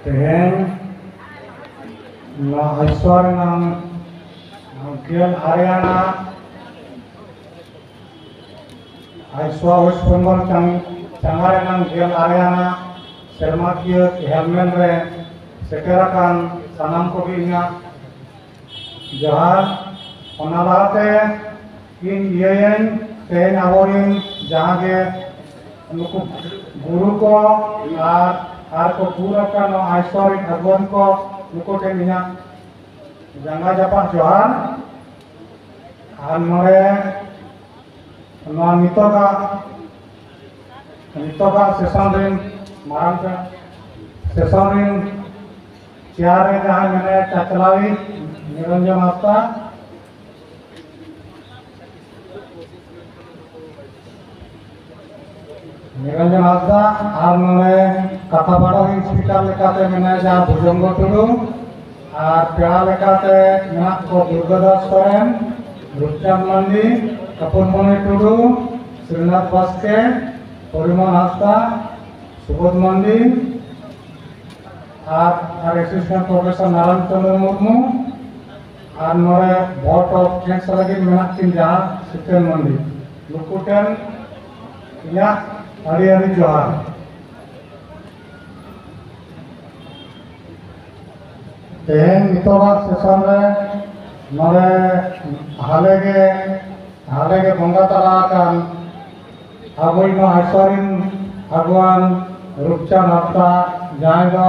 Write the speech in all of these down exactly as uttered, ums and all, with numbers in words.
ᱛᱮᱦᱮᱧ ᱱᱚᱣᱟ ᱟᱭᱥᱣᱟ ᱨᱮᱱᱟᱝ ᱜᱮᱞ ᱟᱨᱮ ᱟᱱᱟᱜ, ᱟᱭᱥᱣᱟ ᱳᱭᱮᱥᱴ ᱵᱮᱝᱜᱚᱞ ᱪᱟᱝ-, ᱪᱟᱸᱜᱟ ᱨᱮᱱᱟᱝ ᱜᱮᱞ ᱟᱨᱮ ᱟᱱᱟᱜ ᱥᱮᱨᱢᱟᱠᱤᱭᱟᱹ ᱦᱮᱞᱢᱮᱞ ᱨᱮ ᱥᱮᱴᱮᱨ ᱟᱠᱟᱱ ᱥᱟᱱᱟᱢ ᱠᱚᱜᱮ ᱤᱧᱟᱹᱜ ᱡᱚᱦᱟᱨ᱾ ᱚᱱᱟ ᱞᱟᱦᱟᱛᱮ ᱤᱧ ᱤᱭᱟᱹᱭᱟᱹᱧ, ᱛᱮᱦᱮᱧ ᱟᱵᱚᱨᱮᱱ ᱡᱟᱦᱟᱸ ᱜᱮ ᱱᱩᱠᱩ ᱜᱩᱨᱩ ᱠᱚ ᱟᱨ, ᱟᱨ ᱠᱚ ᱜᱩᱨ ᱟᱠᱟᱱ ᱱᱚᱣᱟ ᱟᱭᱥᱣᱟ ᱨᱮᱱ ᱟᱹᱜᱩᱣᱟᱹᱱ ᱠᱚ, ᱱᱩᱠᱩ ᱴᱷᱮᱱ ᱤᱧᱟᱹᱜ ᱡᱟᱸᱜᱟ ᱡᱟᱯᱟᱜ ᱡᱚᱦᱟᱨ᱾ ᱟᱨ ᱱᱚᱰᱮ ᱱᱚᱣᱟ ᱱᱤᱛᱚᱜᱟᱜ, ᱱᱤᱛᱚᱜᱟᱜ ᱥᱮᱥᱚᱱ ᱨᱮᱱ ᱢᱟᱨᱟᱝ ᱥᱮᱥᱚᱱ ᱨᱮᱱ ᱪᱮᱭᱟᱨ ᱨᱮ ᱡᱟᱦᱟᱸᱭ ᱢᱮᱱᱟᱭᱟ ᱪᱟᱪᱞᱟᱣᱤᱡ ᱱᱤᱨᱚᱧᱡᱚᱱ ᱦᱟᱸᱥᱫᱟ, ᱱᱤᱨᱚᱧᱡᱚᱱ ᱦᱟᱸᱥᱫᱟ, ᱟᱨ ᱱᱚᱰᱮ ᱠᱟᱛᱷᱟ ᱵᱟᱲᱟ ᱨᱮᱱ ᱥᱯᱤᱠᱟᱨ ᱞᱮᱠᱟᱛᱮ ᱢᱮᱱᱟᱭᱟ ᱡᱟᱦᱟᱸ ᱵᱷᱩᱡᱚᱝᱜᱚ ᱴᱩᱰᱩ, ᱟᱨ ᱯᱮᱲᱟ ᱞᱮᱠᱟᱛᱮ ᱢᱮᱱᱟᱜ ᱠᱚ ᱫᱩᱨᱜᱟᱫᱟᱥ ᱥᱚᱨᱮᱱ, ᱨᱩᱯᱪᱟᱸᱫᱽ ᱢᱟᱱᱰᱤ, ᱛᱚᱯᱚᱱ ᱢᱚᱱᱤ ᱴᱩᱰᱩ, ᱥᱨᱤᱱᱟᱛᱷ ᱵᱟᱥᱠᱮ, ᱯᱚᱨᱤᱢᱚᱞ ᱦᱟᱸᱥᱫᱟ, ᱥᱩᱵᱳᱫᱷ ᱢᱟᱱᱰᱤ, ᱟᱨ, ᱟᱨ ᱮᱥᱤᱥᱴᱮᱱᱴ ᱯᱨᱚᱯᱷᱮᱥᱚᱨ ᱱᱟᱨᱟᱭᱚᱱ ᱪᱚᱸᱫᱽᱨᱚ ᱢᱩᱨᱢᱩ, ᱟᱨ ᱱᱚᱰᱮ ᱵᱷᱳᱴ ᱚᱯᱷ ᱛᱷᱮᱝᱠᱥ ᱞᱟᱹᱜᱤᱫ ᱢᱮᱱᱟᱜ ᱠᱤᱱ ᱡᱟᱦᱟᱸ ᱥᱤᱛᱟᱹᱱ ᱢᱟᱱᱰᱤ, ᱱᱩᱠᱩ ᱴᱷᱮᱱ ᱤᱧᱟᱹᱜ ᱟᱹᱰᱤ ᱟᱹᱰᱤ ᱡᱚᱦᱟᱨ᱾ ᱛᱮᱦᱮᱧ ᱱᱤᱛᱚᱜᱟᱜ ᱥᱮᱥᱚᱱ ᱨᱮ ᱱᱚᱰᱮ ᱦᱟᱞᱮ ᱜᱮ, ᱦᱟᱞᱮ ᱜᱮ ᱵᱚᱸᱜᱟ ᱛᱟᱞᱟ ᱟᱠᱟᱱ ᱟᱵᱚᱭᱤᱡ ᱱᱚᱣᱟ ᱟᱭᱥᱣᱟ ᱨᱮᱱ ᱟᱹᱜᱩᱣᱟᱱ ᱨᱩᱯᱪᱟᱸᱫᱽ ᱦᱟᱸᱥᱫᱟ, ᱡᱟᱦᱟᱸᱭ ᱫᱚ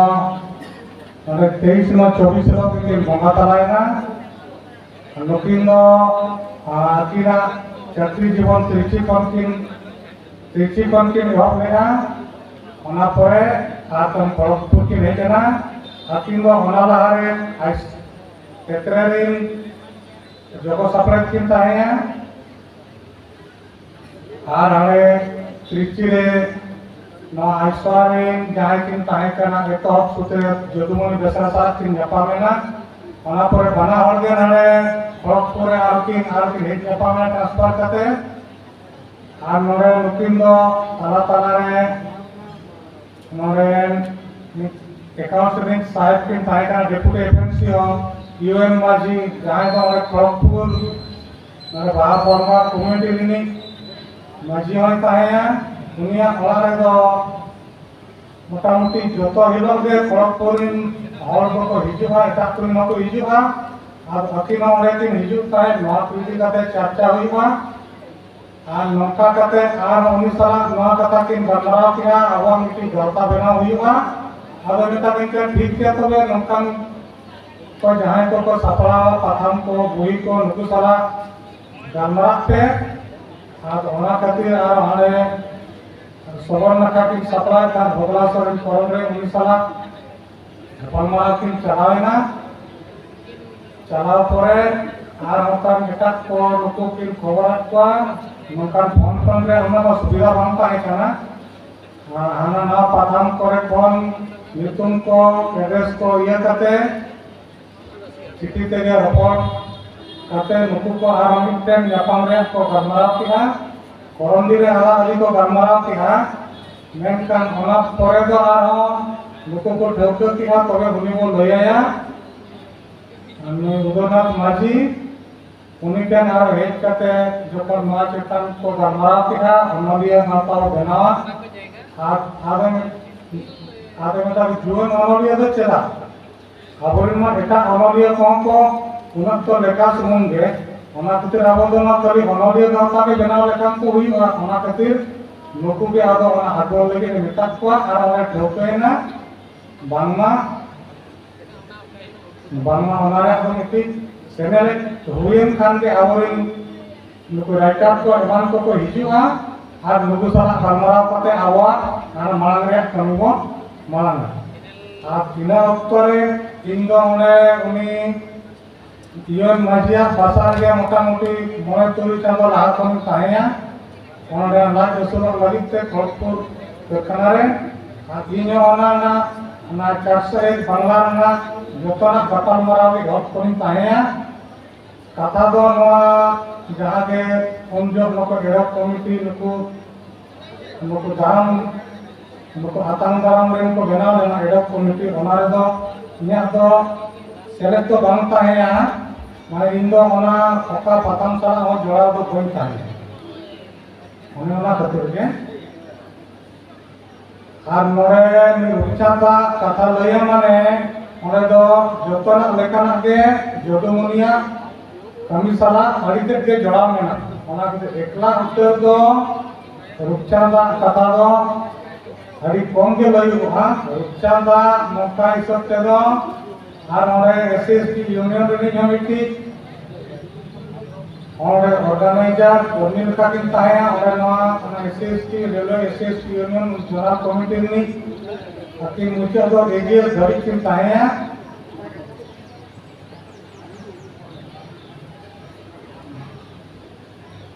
ᱱᱚᱰᱮ ᱛᱮᱭᱤᱥ ᱱᱚ ᱪᱚᱵᱵᱤᱥ ᱦᱤᱞᱳᱜ ᱜᱮᱠᱤᱱ ᱵᱚᱸᱜᱟ ᱛᱟᱞᱟᱭᱮᱱᱟ᱾ ᱱᱩᱠᱤᱱ ᱫᱚ, ᱟᱨ, ᱟᱹᱠᱤᱱᱟᱜ ᱪᱟᱹᱠᱨᱤ ᱡᱤᱵᱚᱱ ᱛᱨᱤᱪᱤ ᱠᱷᱚᱱ ᱠᱤᱱ, ᱛᱨᱤᱪᱤ ᱠᱷᱚᱱ ᱠᱤᱱ ᱮᱦᱚᱵ ᱞᱮᱫᱟ᱾ ᱚᱱᱟ ᱯᱚᱨᱮ ᱟᱨ ᱠᱷᱚᱲᱚᱜᱽᱯᱩᱨ ᱠᱤᱱ ᱦᱮᱡ ᱮᱱᱟ᱾ ᱟᱹᱠᱤᱱ ᱫᱚ ᱚᱱᱟ ᱞᱟᱦᱟᱨᱮ ᱟᱭ-, ᱛᱮᱛᱨᱮ ᱨᱮᱱ ᱡᱚᱜᱚ ᱥᱟᱯᱲᱮᱫ ᱠᱤᱱ ᱛᱟᱦᱮᱸᱭᱟ᱾ ᱟᱨ ᱦᱟᱸᱰᱮ ᱛᱨᱤᱪᱤ ᱨᱮ ᱱᱚᱣᱟ ᱟᱭᱥᱣᱟ ᱨᱮᱱ ᱡᱟᱦᱟᱸᱭ ᱠᱤᱱ ᱛᱟᱦᱮᱸ ᱠᱟᱱᱟ, ᱮᱛᱚᱦᱚᱵ ᱥᱩᱛᱨᱮ ᱡᱚᱫᱩᱢᱚᱱᱤ ᱵᱮᱥᱨᱟ ᱥᱟᱞᱟᱜ ᱠᱤᱱ ᱧᱟᱯᱟᱢ ᱮᱱᱟ᱾ ᱚᱱᱟ ᱯᱚᱨᱮ ᱵᱟᱱᱟ ᱦᱚᱲ ᱜᱮ ᱱᱚᱰᱮ ᱠᱷᱚᱲᱚᱜᱽᱯᱩᱨ ᱨᱮ ᱟᱨᱚ ᱠᱤᱱ, ᱟᱨᱚ ᱠᱤᱱ ᱦᱮᱡ ᱧᱟᱯᱟᱢ ᱮᱱᱟ ᱴᱨᱟᱱᱥᱯᱷᱟᱨ ᱠᱟᱛᱮ᱾ ᱟᱨ ᱱᱚᱰᱮ ᱱᱩᱠᱤᱱ ᱫᱚ ᱛᱟᱞᱟ ᱛᱟᱞᱟ ᱨᱮ ᱱᱚᱰᱮ ᱢᱤᱫ ᱮᱠᱟᱣᱩᱱᱴ ᱨᱤᱱᱤᱡ ᱥᱟᱦᱮᱵᱽ ᱠᱤᱱ ᱛᱟᱦᱮᱸ ᱠᱟᱱᱟ, ᱰᱮᱯᱩᱴᱤ ᱮᱯᱷᱮᱱᱥᱤ ᱦᱚᱸ, ᱤᱭᱩ ᱮᱱ ᱢᱟᱹᱡᱷᱤ, ᱡᱟᱦᱟᱸᱭ ᱫᱚ ᱚᱸᱰᱮ ᱠᱷᱚᱲᱚᱜᱽᱯᱩᱨ, ᱱᱚᱰᱮ ᱵᱟᱦᱟ ᱵᱚᱨᱢᱟ ᱠᱚᱢᱤᱴᱤ ᱨᱤᱱᱤᱡ ᱢᱟᱹᱡᱷᱤ ᱦᱚᱸᱭ ᱛᱟᱦᱮᱸᱭᱟ᱾ ᱩᱱᱤᱭᱟᱜ ᱚᱲᱟᱜ ᱨᱮᱫᱚ ᱢᱚᱴᱟᱢᱩᱴᱤ ᱡᱚᱛᱚ ᱦᱤᱞᱳᱜ ᱜᱮ ᱠᱷᱚᱲᱚᱜᱽᱯᱩᱨ ᱨᱤᱱ ᱦᱚᱲ ᱫᱚᱠᱚ ᱦᱤᱡᱩᱜᱼᱟ, ᱮᱴᱟᱜ ᱠᱚᱨᱮᱱ ᱦᱚᱸᱠᱚ ᱦᱤᱡᱩᱜᱼᱟ᱾ ᱟᱨ ᱟᱹᱠᱤᱱ ᱦᱚᱸ ᱚᱸᱰᱮ ᱠᱤᱱ ᱦᱤᱡᱩᱜ ᱛᱟᱦᱮᱸᱫ, ᱱᱚᱣᱟ ᱠᱚ ᱤᱫᱤ ᱠᱟᱛᱮ ᱪᱟᱨᱪᱟ ᱦᱩᱭᱩᱜᱼᱟ᱾ ᱟᱨ ᱱᱚᱝᱠᱟ ᱠᱟᱛᱮ ᱟᱨ ᱩᱱᱤ ᱥᱟᱞᱟᱜ ᱱᱚᱣᱟ ᱠᱟᱛᱷᱟ ᱠᱤᱱ ᱜᱟᱞᱢᱟᱨᱟᱣ ᱠᱮᱫᱟ, ᱟᱵᱚᱣᱟᱜ ᱢᱤᱫᱴᱤᱡ ᱜᱟᱶᱛᱟ ᱵᱮᱱᱟᱣ ᱦᱩᱭᱩᱜᱼᱟ᱾ ᱟᱫᱚ ᱢᱮᱛᱟ ᱠᱤᱱ ᱠᱟᱱᱟ, ᱴᱷᱤᱠ ᱜᱮᱭᱟ, ᱛᱚᱵᱮ ᱱᱚᱝᱠᱟᱱ ᱠᱚ ᱡᱟᱦᱟᱸᱭ ᱠᱚᱠᱚ ᱥᱟᱯᱲᱟᱣᱟ, ᱯᱟᱛᱷᱟᱢ ᱠᱚ, ᱵᱩᱦᱤ ᱠᱚ, ᱱᱩᱠᱩ ᱥᱟᱞᱟᱜ ᱜᱟᱞᱢᱟᱨᱟᱜ ᱯᱮ᱾ ᱟᱨ ᱚᱱᱟ ᱠᱷᱟᱹᱛᱤᱨ ᱟᱨ ᱦᱟᱸᱰᱮ ᱥᱚᱵᱚᱨ ᱱᱟᱠᱷᱟ ᱠᱤᱱ ᱥᱟᱯᱲᱟᱣᱮᱫ ᱛᱟᱦᱮᱸᱫ ᱵᱷᱚᱜᱽᱞᱟᱥᱚᱨ ᱨᱮᱱ ᱯᱚᱨᱚᱵᱽ ᱨᱮ, ᱩᱱᱤ ᱥᱟᱞᱟᱜ ᱜᱟᱯᱟᱞᱢᱟᱨᱟᱣ ᱠᱤᱱ ᱪᱟᱞᱟᱣ ᱮᱱᱟ᱾ ᱪᱟᱞᱟᱣ ᱯᱚᱨᱮ ᱟᱨ ᱚᱱᱠᱟᱱ ᱮᱴᱟᱜ ᱠᱚ ᱱᱩᱠᱩ ᱠᱤᱱ ᱠᱷᱚᱵᱚᱨᱟᱫ ᱠᱚᱣᱟ᱾ ᱱᱚᱝᱠᱟᱱ ᱯᱷᱳᱱ ᱯᱷᱳᱱ ᱨᱮ ᱩᱱᱟᱹᱜ ᱫᱚ ᱥᱩᱵᱤᱫᱷᱟ ᱵᱟᱝ ᱛᱟᱦᱮᱸ ᱠᱟᱱᱟ᱾ ᱟᱨ ᱦᱟᱱᱟ ᱱᱟᱣᱟ ᱯᱟᱛᱷᱟᱢ ᱠᱚᱨᱮ ᱠᱷᱚᱱ ᱧᱩᱛᱩᱢ ᱠᱚ, ᱮᱰᱨᱮᱥ ᱠᱚ ᱤᱭᱟᱹ ᱠᱟᱛᱮ ᱪᱤᱴᱷᱤ ᱛᱮᱜᱮ ᱨᱚᱯᱚᱲ ᱠᱟᱛᱮ ᱱᱩᱠᱩ ᱠᱚ ᱟᱨ ᱢᱤᱫᱴᱮᱱ ᱧᱟᱯᱟᱢ ᱨᱮᱭᱟᱜ ᱠᱚ ᱜᱟᱞᱢᱟᱨᱟᱣ ᱠᱮᱫᱟ᱾ ᱠᱚᱨᱚᱱᱰᱤ ᱨᱮ ᱟᱞᱟᱜ ᱟᱹᱞᱤ ᱠᱚ ᱜᱟᱞᱢᱟᱨᱟᱣ ᱠᱮᱫᱟ, ᱢᱮᱱᱠᱷᱟᱱ ᱚᱱᱟ ᱯᱚᱨᱮ ᱫᱚ ᱟᱨᱦᱚᱸ ᱱᱩᱠᱩ ᱠᱚ ᱴᱷᱟᱹᱣᱠᱟᱹ ᱠᱮᱫᱟ, ᱛᱚᱵᱮ ᱩᱱᱤ ᱵᱚᱱ ᱞᱟᱹᱭ ᱟᱭᱟ᱾ ᱩᱱᱤ ᱩᱫᱚᱭᱱᱟᱛᱷ ᱢᱟᱹᱡᱷᱤ, ᱩᱱᱤ ᱴᱷᱮᱱ ᱟᱨ ᱦᱮᱡ ᱠᱟᱛᱮ ᱡᱚᱠᱷᱚᱱ ᱱᱚᱣᱟ ᱪᱮᱛᱟᱱ ᱠᱚ ᱜᱟᱞᱢᱟᱨᱟᱣ ᱠᱮᱫᱟ, ᱚᱱᱚᱞᱤᱭᱟᱹ ᱜᱟᱶᱛᱟ ᱵᱚ ᱵᱮᱱᱟᱣᱟ᱾ ᱟᱨ ᱟᱫᱚ ᱟᱫᱚ ᱢᱤᱫᱴᱟᱝ ᱡᱩᱣᱟᱹᱱ ᱚᱱᱚᱞᱤᱭᱟᱹ ᱫᱚ ᱪᱮᱫᱟᱜ? ᱟᱵᱚᱨᱮᱱ ᱢᱟ ᱮᱴᱟᱜ ᱚᱱᱚᱞᱤᱭᱟᱹ ᱠᱚᱦᱚᱸ ᱠᱚ ᱩᱱᱟᱹᱜ ᱠᱚ ᱞᱮᱠᱟ ᱥᱩᱢᱩᱝ ᱜᱮ, ᱚᱱᱟ ᱠᱷᱟᱹᱛᱤᱨ ᱟᱵᱚ ᱫᱚ ᱱᱚᱣᱟ ᱠᱷᱟᱹᱞᱤ ᱚᱱᱚᱞᱤᱭᱟᱹ ᱜᱟᱶᱛᱟ ᱜᱮ ᱵᱮᱱᱟᱣ ᱞᱮᱠᱷᱟᱱ ᱠᱚ ᱦᱩᱭᱩᱜᱼᱟ᱾ ᱚᱱᱟ ᱠᱷᱟᱹᱛᱤᱨ ᱱᱩᱠᱩ ᱜᱮ ᱟᱫᱚ ᱚᱱᱟ ᱟᱜᱨᱚᱦᱚ ᱞᱟᱹᱜᱤᱫ ᱮ ᱢᱮᱛᱟᱫ ᱠᱚᱣᱟ᱾ ᱟᱨ ᱚᱱᱟ ᱴᱷᱟᱹᱣᱠᱟᱹᱭᱮᱱᱟ ᱵᱟᱝᱢᱟ, ᱵᱟᱝᱢᱟ ᱚᱱᱟ ᱨᱮᱭᱟᱜ ᱫᱚ ᱢᱤᱫᱴᱤᱡ ᱥᱮᱱᱮᱞ ᱦᱩᱭᱮᱱ ᱠᱷᱟᱱ ᱜᱮ ᱟᱵᱚᱨᱮᱱ ᱱᱩᱠᱩ ᱨᱟᱭᱴᱟᱨ ᱠᱚ ᱮᱢᱟᱱ ᱠᱚᱠᱚ ᱦᱤᱡᱩᱜᱼᱟ ᱟᱨ ᱱᱩᱠᱩ ᱥᱟᱞᱟᱜ ᱜᱟᱞᱢᱟᱨᱟᱣ ᱠᱟᱛᱮ ᱟᱵᱚᱣᱟᱜ ᱦᱟᱱᱟ ᱢᱟᱲᱟᱝ ᱨᱮᱭᱟᱜ ᱠᱟᱹᱢᱤ ᱵᱚᱱ ᱢᱟᱲᱟᱝᱟ᱾ ᱟᱨ ᱤᱱᱟᱹ ᱚᱠᱛᱚ ᱨᱮ ᱤᱧ ᱫᱚ ᱚᱸᱰᱮ ᱩᱱᱤ ᱤᱭᱚᱱ ᱢᱟᱹᱡᱷᱤᱭᱟᱜ ᱵᱟᱥᱟ ᱨᱮᱜᱮ ᱢᱚᱴᱟᱢᱩᱴᱤ ᱢᱚᱬᱮ ᱛᱩᱨᱩᱭ ᱪᱟᱸᱫᱚ ᱞᱟᱦᱟ ᱠᱷᱚᱱᱤᱧ ᱛᱟᱦᱮᱸᱭᱟ᱾ ᱚᱸᱰᱮ ᱞᱟᱡ ᱟᱹᱥᱩᱞᱚᱜ ᱞᱟᱹᱜᱤᱫ ᱛᱮ ᱠᱷᱚᱲᱜᱽᱯᱩᱨ ᱠᱟᱹᱨᱠᱷᱟᱱᱟ ᱨᱮ, ᱟᱨ ᱤᱧ ᱦᱚᱸ ᱚᱱᱟ ᱨᱮᱱᱟᱜ, ᱚᱱᱟ ᱪᱟᱨᱥᱚ ᱮᱠ ᱵᱟᱝᱞᱟ ᱨᱮᱱᱟᱜ ᱡᱚᱛᱚᱱᱟᱜ ᱜᱟᱯᱟᱞᱢᱟᱨᱟᱣ ᱨᱮ ᱮᱦᱚᱵ ᱠᱷᱚᱱᱤᱧ ᱛᱟᱦᱮᱸᱭᱟ᱾ ᱠᱟᱛᱷᱟ ᱫᱚ ᱱᱚᱣᱟ, ᱡᱟᱦᱟᱸ ᱜᱮ ᱩᱱ ᱡᱚᱦᱚᱜ ᱱᱩᱠᱩ ᱮᱲᱚᱠ ᱠᱚᱢᱤᱴᱤ, ᱱᱩᱠᱩ, ᱱᱩᱠᱩ ᱫᱟᱨᱟᱢ ᱱᱩᱠᱩ ᱟᱛᱟᱝ ᱫᱟᱨᱟᱢ ᱨᱮᱱ ᱠᱚ ᱵᱮᱱᱟᱣ ᱞᱮᱱᱟ ᱮᱰᱦᱚᱠ ᱠᱚᱢᱤᱴᱤ, ᱚᱱᱟ ᱨᱮᱫᱚ ᱤᱧᱟᱹᱜ ᱫᱚ ᱥᱮᱞᱮᱫ ᱫᱚ ᱵᱟᱝ ᱛᱟᱦᱮᱸᱭᱟ᱾ ᱢᱟᱱᱮ ᱤᱧ ᱫᱚ ᱚᱱᱟ ᱚᱠᱟ ᱯᱟᱛᱷᱟᱢ ᱥᱟᱞᱟᱜ ᱦᱚᱸ ᱡᱚᱲᱟᱣ ᱫᱚ ᱵᱟᱹᱧ ᱛᱟᱦᱮᱸᱭᱟ᱾ ᱚᱱᱮ ᱚᱱᱟ ᱠᱷᱟᱹᱛᱤᱨ ᱜᱮ᱾ ᱟᱨ ᱱᱚᱰᱮ ᱱᱩᱭ ᱨᱩᱯᱪᱟᱸᱫᱟᱜ ᱠᱟᱛᱷᱟ ᱞᱟᱹᱭᱟ, ᱢᱟᱱᱮ ᱚᱸᱰᱮ ᱫᱚ ᱡᱚᱛᱚᱱᱟᱜ ᱞᱮᱠᱟᱱᱟᱜ ᱜᱮ ᱡᱚᱫᱩᱢᱚᱱᱤᱭᱟᱜ ᱠᱟᱹᱢᱤ ᱥᱟᱞᱟᱜ ᱟᱹᱰᱤ ᱛᱮᱫ ᱜᱮ ᱡᱚᱲᱟᱣ ᱢᱮᱱᱟᱜᱼᱟ᱾ ᱚᱱᱟ ᱠᱷᱟᱹᱛᱤᱨ ᱮᱠᱞᱟ ᱩᱛᱟᱹᱨ ᱫᱚ ᱨᱩᱯᱪᱟᱸᱫᱟᱜ ᱠᱟᱛᱷᱟ ᱫᱚ ᱟᱹᱰᱤ ᱠᱚᱢ ᱜᱮ ᱞᱟᱹᱭᱚᱜᱼᱟ᱾ ᱨᱩᱯᱪᱟᱸᱫᱟᱜ ᱱᱚᱝᱠᱟ ᱦᱤᱥᱟᱹᱵ ᱛᱮᱫᱚ ᱟᱨ ᱚᱸᱰᱮ S C S T union ᱨᱤᱱᱤᱡ ᱦᱚᱸ ᱢᱤᱫᱴᱤᱡ ᱚᱸᱰᱮ ᱚᱨᱜᱟᱱᱟᱭᱡᱟᱨ ᱠᱚᱨᱢᱤ ᱞᱮᱠᱟ ᱠᱤᱱ ᱛᱟᱦᱮᱸᱭᱟ᱾ ᱚᱸᱰᱮ ᱱᱚᱣᱟ ᱚᱱᱟ S C S T railway S C S T union general committee ᱨᱤᱱᱤᱡ ᱟᱹᱠᱤᱱ ᱢᱩᱪᱟᱹᱫ ᱫᱚ ᱮ ᱡᱤ ᱮᱥ ᱫᱷᱟᱹᱵᱤᱡ ᱠᱤᱱ ᱛᱟᱦᱮᱸᱭᱟ᱾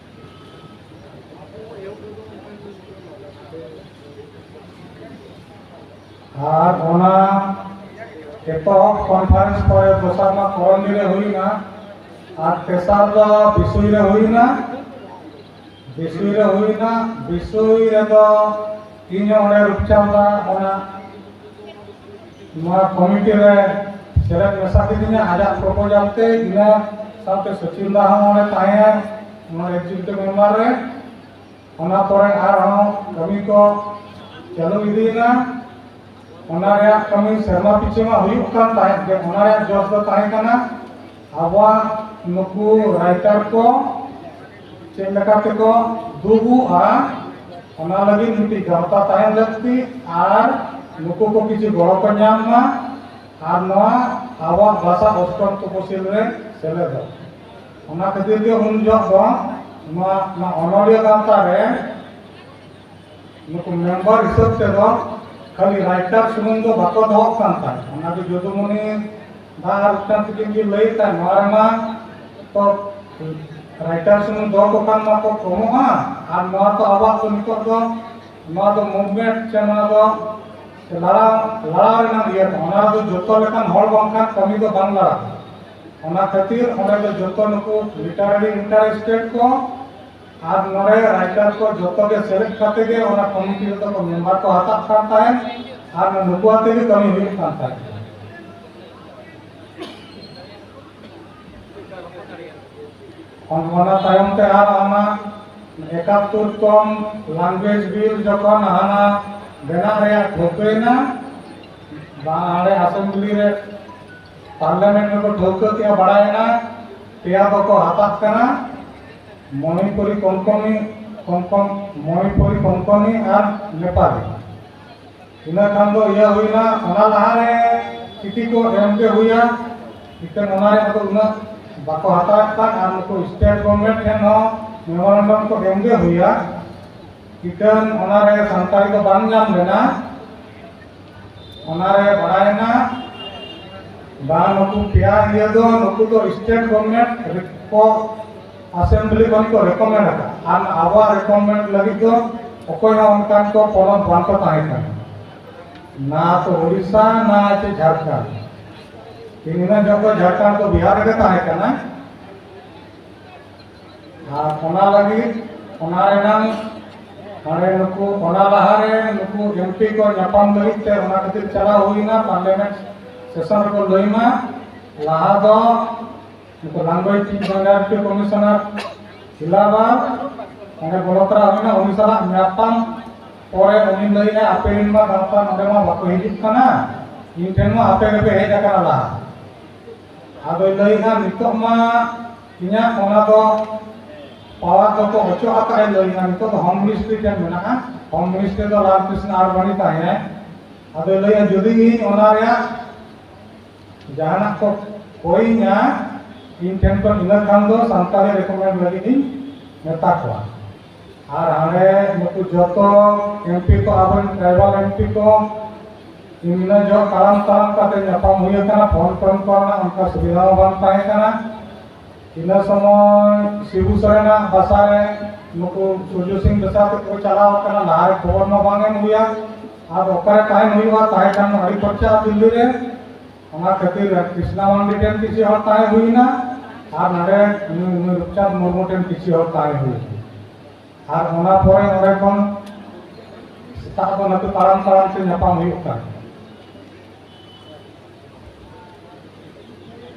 ᱟᱨ ᱚᱱᱟ ᱮᱛᱚᱦᱚᱵ ᱠᱚᱱᱯᱷᱟᱨᱮᱱᱥ ᱯᱚᱨᱮ ᱫᱚᱥᱟᱨ ᱢᱟ ᱠᱚᱨᱚᱱᱰᱤ ᱨᱮ ᱦᱩᱭᱱᱟ, ᱟᱨ ᱛᱮᱥᱟᱨ ᱫᱚ ᱵᱤᱥᱩᱭ ᱨᱮ ᱦᱩᱭᱱᱟ᱾ ᱵᱤᱥᱩᱭ ᱨᱮ ᱦᱩᱭᱱᱟ, ᱵᱤᱥᱩᱭ ᱨᱮᱫᱚ ᱤᱧ ᱦᱚᱸ ᱚᱸᱰᱮ ᱨᱩᱯᱪᱟᱸᱫᱟ ᱚᱱᱟ ᱱᱚᱣᱟ ᱠᱚᱢᱤᱴᱤ ᱨᱮ ᱥᱮᱞᱮᱫ ᱢᱮᱥᱟ ᱠᱤᱫᱤᱧᱟ ᱟᱡᱟᱜ ᱯᱨᱚᱯᱳᱡᱟᱞ ᱛᱮ᱾ ᱤᱱᱟᱹ ᱥᱟᱶᱛᱮ ᱥᱚᱪᱤᱱ ᱫᱟ ᱦᱚᱸ ᱚᱸᱰᱮ ᱛᱟᱦᱮᱸᱭᱟ ᱱᱚᱣᱟ ᱮᱠᱡᱤᱠᱤᱭᱩᱴᱤᱵᱷ ᱢᱮᱢᱵᱟᱨ ᱨᱮ᱾ ᱚᱱᱟ ᱯᱚᱨᱮ ᱟᱨᱦᱚᱸ ᱠᱟᱹᱢᱤ ᱠᱚ ᱪᱟᱹᱞᱩ ᱤᱫᱤᱭᱮᱱᱟ᱾ ᱚᱱᱟ ᱨᱮᱭᱟᱜ ᱠᱟᱹᱢᱤ ᱥᱮᱨᱢᱟ ᱯᱤᱪᱷᱤ ᱢᱟ ᱦᱩᱭᱩᱜ ᱠᱟᱱ ᱛᱟᱦᱮᱸᱫ ᱜᱮ, ᱚᱱᱟ ᱨᱮᱭᱟᱜ ᱡᱚᱥ ᱫᱚ ᱛᱟᱦᱮᱸ ᱠᱟᱱᱟ ᱟᱵᱚᱣᱟᱜ ᱱᱩᱠᱩ ᱨᱟᱭᱴᱟᱨ ᱠᱚ ᱪᱮᱫ ᱞᱮᱠᱟ ᱛᱮᱠᱚ ᱫᱩᱜᱩᱜᱼᱟ, ᱚᱱᱟ ᱞᱟᱹᱜᱤᱫ ᱢᱤᱫᱴᱤᱡ ᱜᱟᱶᱛᱟ ᱛᱟᱦᱮᱱ ᱞᱟᱹᱠᱛᱤ ᱟᱨ ᱱᱩᱠᱩ ᱠᱚ ᱠᱤᱪᱷᱩ ᱜᱚᱲᱚ ᱠᱚ ᱧᱟᱢ ᱢᱟ ᱟᱨ ᱱᱚᱣᱟ ᱟᱵᱚᱣᱟᱜ ᱵᱷᱟᱥᱟ ᱚᱥᱴᱚᱢ ᱛᱚᱯᱚᱥᱤᱞ ᱨᱮ ᱥᱮᱞᱮᱫᱚᱜ᱾ ᱚᱱᱟ ᱠᱷᱟᱹᱛᱤᱨ ᱜᱮ ᱩᱱ ᱡᱚᱦᱚᱜ ᱫᱚ ᱱᱚᱣᱟ, ᱱᱚᱣᱟ ᱚᱱᱚᱞᱤᱭᱟᱹ ᱜᱟᱶᱛᱟ ᱨᱮ ᱱᱩᱠᱩ ᱢᱮᱢᱵᱟᱨ ᱦᱤᱥᱟᱹᱵ ᱛᱮᱫᱚ ᱠᱷᱟᱹᱞᱤ ᱨᱟᱭᱴᱟᱨ ᱥᱩᱢᱩᱝ ᱫᱚ ᱵᱟᱠᱚ ᱫᱚᱦᱚᱜ ᱠᱟᱱ ᱛᱟᱦᱮᱸᱫ᱾ ᱚᱱᱟ ᱫᱚ ᱡᱚᱫᱩᱢᱚᱱᱤ ᱫᱟ ᱟᱨ ᱢᱤᱫᱴᱟᱝ ᱛᱤᱠᱤᱱ ᱠᱤᱱ ᱞᱟᱹᱭ ᱛᱟᱦᱮᱸᱫ, ᱱᱚᱣᱟ ᱨᱮᱢᱟ ᱛᱚ ᱨᱟᱭᱴᱟᱨ ᱥᱩᱢᱩᱝ ᱫᱚᱦᱚ ᱠᱚ ᱠᱷᱟᱱ ᱢᱟᱠᱚ ᱠᱚᱢᱚᱜᱼᱟ, ᱟᱨ ᱱᱚᱣᱟ ᱫᱚ ᱟᱵᱚᱣᱟᱜ ᱫᱚ ᱱᱤᱛᱚᱜ ᱫᱚ ᱱᱚᱣᱟ ᱫᱚ ᱢᱩᱵᱷᱢᱮᱱᱴ ᱥᱮ ᱱᱚᱣᱟ ᱫᱚ ᱞᱟᱲᱟᱣ, ᱞᱟᱲᱟᱣ ᱨᱮᱱᱟᱜ ᱤᱭᱟᱹ ᱠᱟᱱᱟ᱾ ᱚᱱᱟ ᱨᱮᱫᱚ ᱡᱚᱛᱚ ᱞᱮᱠᱟᱱ ᱦᱚᱲ ᱵᱟᱝᱠᱷᱟᱱ ᱠᱟᱹᱢᱤ ᱫᱚ ᱵᱟᱝ ᱞᱟᱲᱟᱜᱼᱟ᱾ ᱚᱱᱟ ᱠᱷᱟᱹᱛᱤᱨ ᱚᱸᱰᱮ ᱫᱚ ᱡᱚᱛᱚ ᱱᱩᱠᱩ ᱞᱤᱴᱟᱨᱟᱨᱤ ᱤᱱᱴᱟᱨᱮᱥᱴᱮᱰ ᱠᱚ ᱟᱨ ᱱᱚᱰᱮ ᱨᱟᱭᱴᱟᱨ ᱠᱚ ᱡᱚᱛᱚ ᱜᱮ ᱥᱮᱞᱮᱫ ᱠᱟᱛᱮ ᱜᱮ ᱚᱱᱟ ᱠᱚᱢᱤᱴᱤ ᱨᱮᱫᱚ ᱠᱚ ᱢᱮᱢᱵᱟᱨ ᱠᱚ ᱦᱟᱛᱟᱜ ᱠᱟᱱ ᱛᱟᱦᱮᱸᱫ ᱟᱨ ᱱᱩᱠᱩ ᱟᱛᱮ ᱜᱮ ᱠᱟᱹᱢᱤ ᱦᱩᱭᱩᱜ ᱠᱟᱱ ᱛᱟᱦᱮᱸᱫ᱾ ᱚᱱᱟ ᱛᱟᱭᱚᱢ ᱛᱮ ᱟᱨ ᱚᱱᱟ ᱮᱠᱟᱛᱛᱳᱨ ᱛᱚᱢ language bill ᱡᱚᱠᱷᱚᱱ ᱦᱟᱱᱟ ᱵᱮᱱᱟᱜ ᱨᱮᱭᱟᱜ ᱴᱷᱟᱹᱣᱠᱟᱹᱭᱮᱱᱟ, ᱵᱟ ᱦᱟᱸᱰᱮ ᱟᱥᱮᱢᱵᱞᱤ ᱨᱮ, ᱯᱟᱨᱞᱟᱢᱮᱱᱴ ᱨᱮᱠᱚ ᱴᱷᱟᱹᱣᱠᱟᱹ ᱠᱮᱜᱼᱟ, ᱵᱟᱲᱟᱭᱮᱱᱟ, ᱯᱮᱭᱟ ᱫᱚᱠᱚ ᱦᱟᱛᱟᱜ ᱠᱟᱱᱟ, ᱢᱚᱱᱤᱯᱩᱨᱤ ᱠᱚᱝᱠᱚᱱᱤ, ᱠᱚᱝᱠᱚᱱ, ᱢᱚᱱᱤᱯᱩᱨᱤ ᱠᱚᱝᱠᱚᱱᱤ ᱟᱨ ᱱᱮᱯᱟᱞᱤ᱾ ᱤᱱᱟᱹ ᱠᱷᱟᱱ ᱫᱚ ᱤᱭᱟᱹ ᱦᱩᱭᱱᱟ, ᱚᱱᱟ ᱞᱟᱦᱟᱨᱮ ᱪᱤᱴᱷᱤ ᱠᱚ ᱮᱢ ᱜᱮ ᱦᱩᱭᱟ᱾ ᱤᱠᱷᱟᱹᱱ ᱚᱱᱟ ᱨᱮᱭᱟᱜ ᱫᱚ ᱩᱱᱟᱹᱜ ᱵᱟᱠᱚ ᱦᱟᱛᱟᱣᱮᱫ ᱠᱟᱱ, ᱟᱨ ᱱᱩᱠᱩ ᱥᱴᱮᱴ ᱜᱚᱵᱷᱚᱨᱱᱢᱮᱱᱴ ᱴᱷᱮᱱ ᱦᱚᱸ ᱢᱮᱢᱳᱨᱮᱱᱰᱟᱢ ᱠᱚ ᱮᱢ ᱜᱮ ᱦᱩᱭᱟ᱾ ᱤᱠᱷᱟᱹᱱ ᱚᱱᱟᱨᱮ ᱥᱟᱱᱛᱟᱲᱤ ᱫᱚ ᱵᱟᱝ ᱧᱟᱢ ᱞᱮᱱᱟ᱾ ᱚᱱᱟᱨᱮ ᱵᱟᱲᱟᱭᱮᱱᱟ ᱵᱟᱝ, ᱱᱩᱠᱩ ᱯᱮᱭᱟ ᱤᱭᱟᱹ ᱫᱚ, ᱱᱩᱠᱩ ᱫᱚ ᱥᱴᱮᱴ ᱜᱚᱵᱷᱚᱨᱱᱢᱮᱱᱴ ᱠᱚ ᱟᱥᱮᱢᱵᱞᱤ ᱠᱷᱚᱱ ᱠᱚ ᱨᱮᱠᱚᱢᱮᱱᱰ ᱟᱠᱟᱫ, ᱟᱨ ᱟᱵᱚᱣᱟᱜ ᱨᱮᱠᱚᱢᱮᱱᱰ ᱞᱟᱹᱜᱤᱫ ᱫᱚ ᱚᱠᱚᱭ ᱦᱚᱸ ᱚᱱᱠᱟᱱ ᱠᱚ ᱯᱚᱱᱚᱛ ᱵᱟᱝ ᱠᱚ ᱛᱟᱦᱮᱸ ᱠᱟᱱᱟ, ᱱᱟ ᱛᱚ ᱳᱰᱤᱥᱟ ᱱᱟ ᱪᱮ ᱡᱷᱟᱲᱠᱷᱚᱸᱰ᱾ ᱤᱱᱟᱹ ᱡᱚᱠᱷᱚᱱ ᱡᱷᱟᱲᱠᱷᱚᱸᱰ ᱫᱚ ᱵᱤᱦᱟᱨ ᱨᱮᱜᱮ ᱛᱟᱦᱮᱸ ᱠᱟᱱᱟ᱾ ᱟᱨ ᱚᱱᱟ ᱞᱟᱹᱜᱤᱫ, ᱚᱱᱟ ᱨᱮᱱᱟᱝ ᱚᱸᱰᱮ ᱱᱩᱠᱩ, ᱚᱱᱟ ᱞᱟᱦᱟᱨᱮ ᱱᱩᱠᱩ ᱮᱢᱯᱤ ᱠᱚ ᱧᱟᱯᱟᱢ ᱞᱟᱹᱜᱤᱫ ᱛᱮ ᱚᱱᱟ ᱠᱷᱟᱹᱛᱤᱨ ᱪᱟᱞᱟᱣ ᱦᱩᱭᱱᱟ, ᱯᱟᱨᱞᱟᱢᱮᱱᱴ ᱥᱮᱥᱚᱱ ᱨᱮᱠᱚ ᱞᱟᱹᱭ ᱢᱟ᱾ ᱞᱟᱦᱟ ᱫᱚ ᱱᱩᱠᱩ language minority commissioner ᱤᱞᱟᱵᱟᱫ ᱚᱸᱰᱮ ᱵᱚᱞᱚᱛᱨᱟ ᱦᱩᱭᱱᱟ, ᱩᱱᱤ ᱥᱟᱞᱟᱜ ᱧᱟᱯᱟᱢ ᱯᱚᱨᱮ ᱩᱱᱤ ᱞᱟᱹᱭᱮᱜᱼᱟ, ᱟᱯᱮ ᱨᱮᱱ ᱢᱟ ᱜᱟᱶᱛᱟ ᱱᱚᱰᱮ ᱢᱟ ᱵᱟᱠᱚ ᱦᱤᱡᱩᱜ ᱠᱟᱱᱟ, ᱤᱧ ᱴᱷᱮᱱ ᱢᱟ ᱟᱯᱮ ᱜᱮᱯᱮ ᱦᱮᱡ ᱟᱠᱟᱱᱟ ᱞᱟᱦᱟ᱾ ᱟᱫᱚᱭ ᱞᱟᱹᱭᱮᱜᱼᱟ, ᱱᱤᱛᱚᱜ ᱢᱟ ᱤᱧᱟᱹᱜ ᱚᱱᱟ ᱫᱚ ᱯᱟᱣᱟᱨ ᱫᱚᱠᱚ ᱚᱪᱚᱜ ᱟᱠᱟᱫ ᱮ ᱞᱟᱹᱭᱮᱜᱼᱟ, ᱱᱤᱛᱚᱜ ᱫᱚ ᱦᱳᱢ ᱢᱤᱱᱤᱥᱴᱨᱤ ᱴᱷᱮᱱ ᱢᱮᱱᱟᱜᱼᱟ, ᱦᱳᱢ ᱢᱤᱱᱤᱥᱴᱨᱤ ᱫᱚ ᱞᱟᱞ ᱠᱨᱤᱥᱱᱟ ᱟᱰᱵᱟᱱᱤ ᱛᱟᱦᱮᱸᱭᱟᱭ᱾ ᱟᱫᱚᱭ ᱞᱟᱹᱭᱮᱜᱼᱟ, ᱡᱩᱫᱤ ᱤᱧ ᱚᱱᱟ ᱨᱮᱭᱟᱜ ᱡᱟᱦᱟᱱᱟᱜ ᱠᱚ ᱠᱚᱭᱤᱧᱟ ᱤᱧ ᱴᱷᱮᱱ ᱠᱷᱚᱱ, ᱤᱱᱟᱹ ᱠᱷᱟᱱ ᱫᱚ ᱥᱟᱱᱛᱟᱲᱤ ᱨᱮᱠᱚᱢᱮᱱᱰ ᱞᱟᱹᱜᱤᱫ ᱤᱧ ᱢᱮᱛᱟ ᱠᱚᱣᱟ᱾ ᱟᱨ ᱦᱟᱸᱰᱮ ᱱᱩᱠᱩ ᱡᱚᱛᱚ ᱮᱢᱯᱤ ᱠᱚ, ᱟᱵᱚᱨᱮᱱ ᱴᱨᱟᱭᱵᱟᱞ ᱮᱢᱯᱤ ᱠᱚ, ᱤᱱᱟᱹ ᱡᱚᱦᱚᱜ ᱛᱟᱲᱟᱢ ᱛᱟᱲᱟᱢ ᱠᱟᱛᱮ ᱧᱟᱯᱟᱢ ᱦᱩᱭ ᱟᱠᱟᱱᱟ, ᱯᱷᱳᱱ ᱴᱳᱱ ᱠᱚᱨᱮᱱᱟᱜ ᱚᱱᱠᱟ ᱥᱩᱵᱤᱫᱷᱟ ᱦᱚᱸ ᱵᱟᱝ ᱛᱟᱦᱮᱸ ᱠᱟᱱᱟ᱾ ᱤᱱᱟᱹ ᱥᱚᱢᱚᱭ ᱥᱤᱵᱩ ᱥᱚᱨᱮᱱᱟᱜ ᱵᱟᱥᱟ ᱨᱮ ᱱᱩᱠᱩ ᱥᱩᱨᱡᱚ ᱥᱤᱝ ᱵᱮᱥᱨᱟ ᱛᱮᱠᱚ ᱪᱟᱞᱟᱣ ᱟᱠᱟᱱᱟ, ᱞᱟᱦᱟ ᱨᱮ ᱠᱷᱚᱵᱚᱨ ᱢᱟ ᱵᱟᱝ ᱮᱢ ᱦᱩᱭᱟ, ᱟᱫᱚ ᱚᱠᱟᱨᱮ ᱛᱟᱦᱮᱱ ᱦᱩᱭᱩᱜᱼᱟ, ᱛᱟᱦᱮᱸ ᱠᱷᱟᱱ ᱢᱟ ᱟᱹᱰᱤ ᱠᱷᱚᱨᱪᱟ ᱫᱤᱞᱞᱤ ᱨᱮ᱾ ᱚᱱᱟ ᱠᱷᱟᱹᱛᱤᱨ ᱠᱨᱤᱥᱱᱟ ᱢᱟᱱᱰᱤ ᱴᱷᱮᱱ ᱠᱤᱪᱷᱩ ᱦᱚᱲ ᱛᱟᱦᱮᱸ ᱦᱩᱭᱱᱟ, ᱟᱨ ᱱᱚᱰᱮ ᱱᱩᱭ, ᱱᱩᱭ ᱨᱩᱯᱪᱟᱸᱫᱽ ᱢᱩᱨᱢᱩ ᱴᱷᱮᱱ ᱠᱤᱪᱷᱩ ᱦᱚᱲ ᱛᱟᱦᱮᱸ ᱦᱩᱭᱱᱟ᱾ ᱟᱨ ᱚᱱᱟ ᱯᱚᱨᱮ ᱚᱸᱰᱮ ᱠᱷᱚᱱ ᱥᱮᱛᱟᱜ ᱫᱚ ᱱᱟᱛᱮ ᱛᱟᱲᱟᱢ ᱛᱟᱲᱟᱢ ᱛᱮ ᱧᱟᱯᱟᱢ ᱦᱩᱭᱩᱜ ᱠᱟᱱᱟ᱾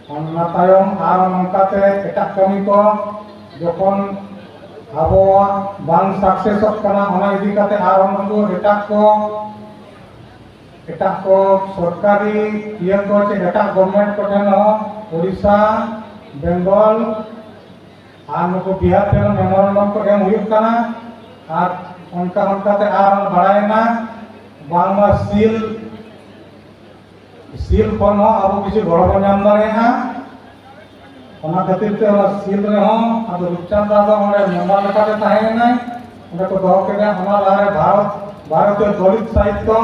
ᱚᱱᱟ ᱛᱟᱭᱚᱢ ᱟᱨ ᱱᱚᱝᱠᱟᱛᱮ ᱮᱴᱟᱜ ᱠᱟᱹᱢᱤ ᱠᱚ ᱡᱚᱠᱷᱚᱱ ᱟᱵᱚᱣᱟᱜ ᱵᱟᱝ ᱥᱟᱠᱥᱮᱥᱚᱜ ᱠᱟᱱᱟ, ᱚᱱᱟ ᱤᱫᱤ ᱠᱟᱛᱮ ᱟᱨ ᱩᱱᱠᱩ ᱮᱴᱟᱜ ᱠᱚ, ᱮᱴᱟᱜ ᱠᱚ ᱥᱚᱨᱠᱟᱨᱤ ᱤᱭᱟᱹ ᱠᱚ ᱪᱮ ᱮᱴᱟᱜ ᱜᱚᱵᱷᱢᱮᱱᱴ ᱠᱚ ᱴᱷᱮᱱ ᱦᱚᱸ ᱳᱰᱤᱥᱟ, ᱵᱮᱝᱜᱚᱞ ᱟᱨ ᱱᱩᱠᱩ ᱵᱤᱦᱟᱨ ᱴᱷᱮᱱ ᱦᱚᱸ ᱢᱮᱢᱳᱨᱮᱱᱰᱟᱢ ᱠᱚ ᱮᱢ ᱦᱩᱭᱩᱜ ᱠᱟᱱᱟ᱾ ᱟᱨ ᱚᱱᱠᱟ ᱚᱱᱠᱟᱛᱮ ᱟᱨ ᱵᱟᱲᱟᱭᱮᱱᱟ ᱵᱟᱝᱢᱟ ᱥᱤᱞ ᱥᱤᱞ ᱠᱷᱚᱱ ᱦᱚᱸ ᱟᱵᱚ ᱠᱤᱪᱷᱩ ᱜᱚᱲᱚ ᱵᱚᱱ ᱧᱟᱢ ᱫᱟᱲᱮᱭᱟᱜᱼᱟ᱾ ᱚᱱᱟ ᱠᱷᱟᱹᱛᱤᱨ ᱛᱮ ᱚᱱᱟ ᱥᱤᱞ ᱨᱮᱦᱚᱸ ᱟᱫᱚ ᱨᱩᱯᱪᱟᱸᱫᱽ ᱫᱟ ᱫᱚ ᱚᱸᱰᱮ ᱢᱮᱢᱵᱟᱨ ᱞᱮᱠᱟᱛᱮ ᱛᱟᱦᱮᱸ ᱮᱱᱟᱭ᱾ ᱚᱸᱰᱮ ᱠᱚ ᱫᱚᱦᱚ ᱠᱮᱫᱮᱭᱟ᱾ ᱚᱱᱟ ᱞᱟᱦᱟᱨᱮ ᱵᱷᱟᱨᱚᱛ, ᱵᱷᱟᱨᱚᱛᱤᱭᱚ ᱫᱚᱞᱤᱛ ᱥᱟᱦᱤᱛᱛᱚ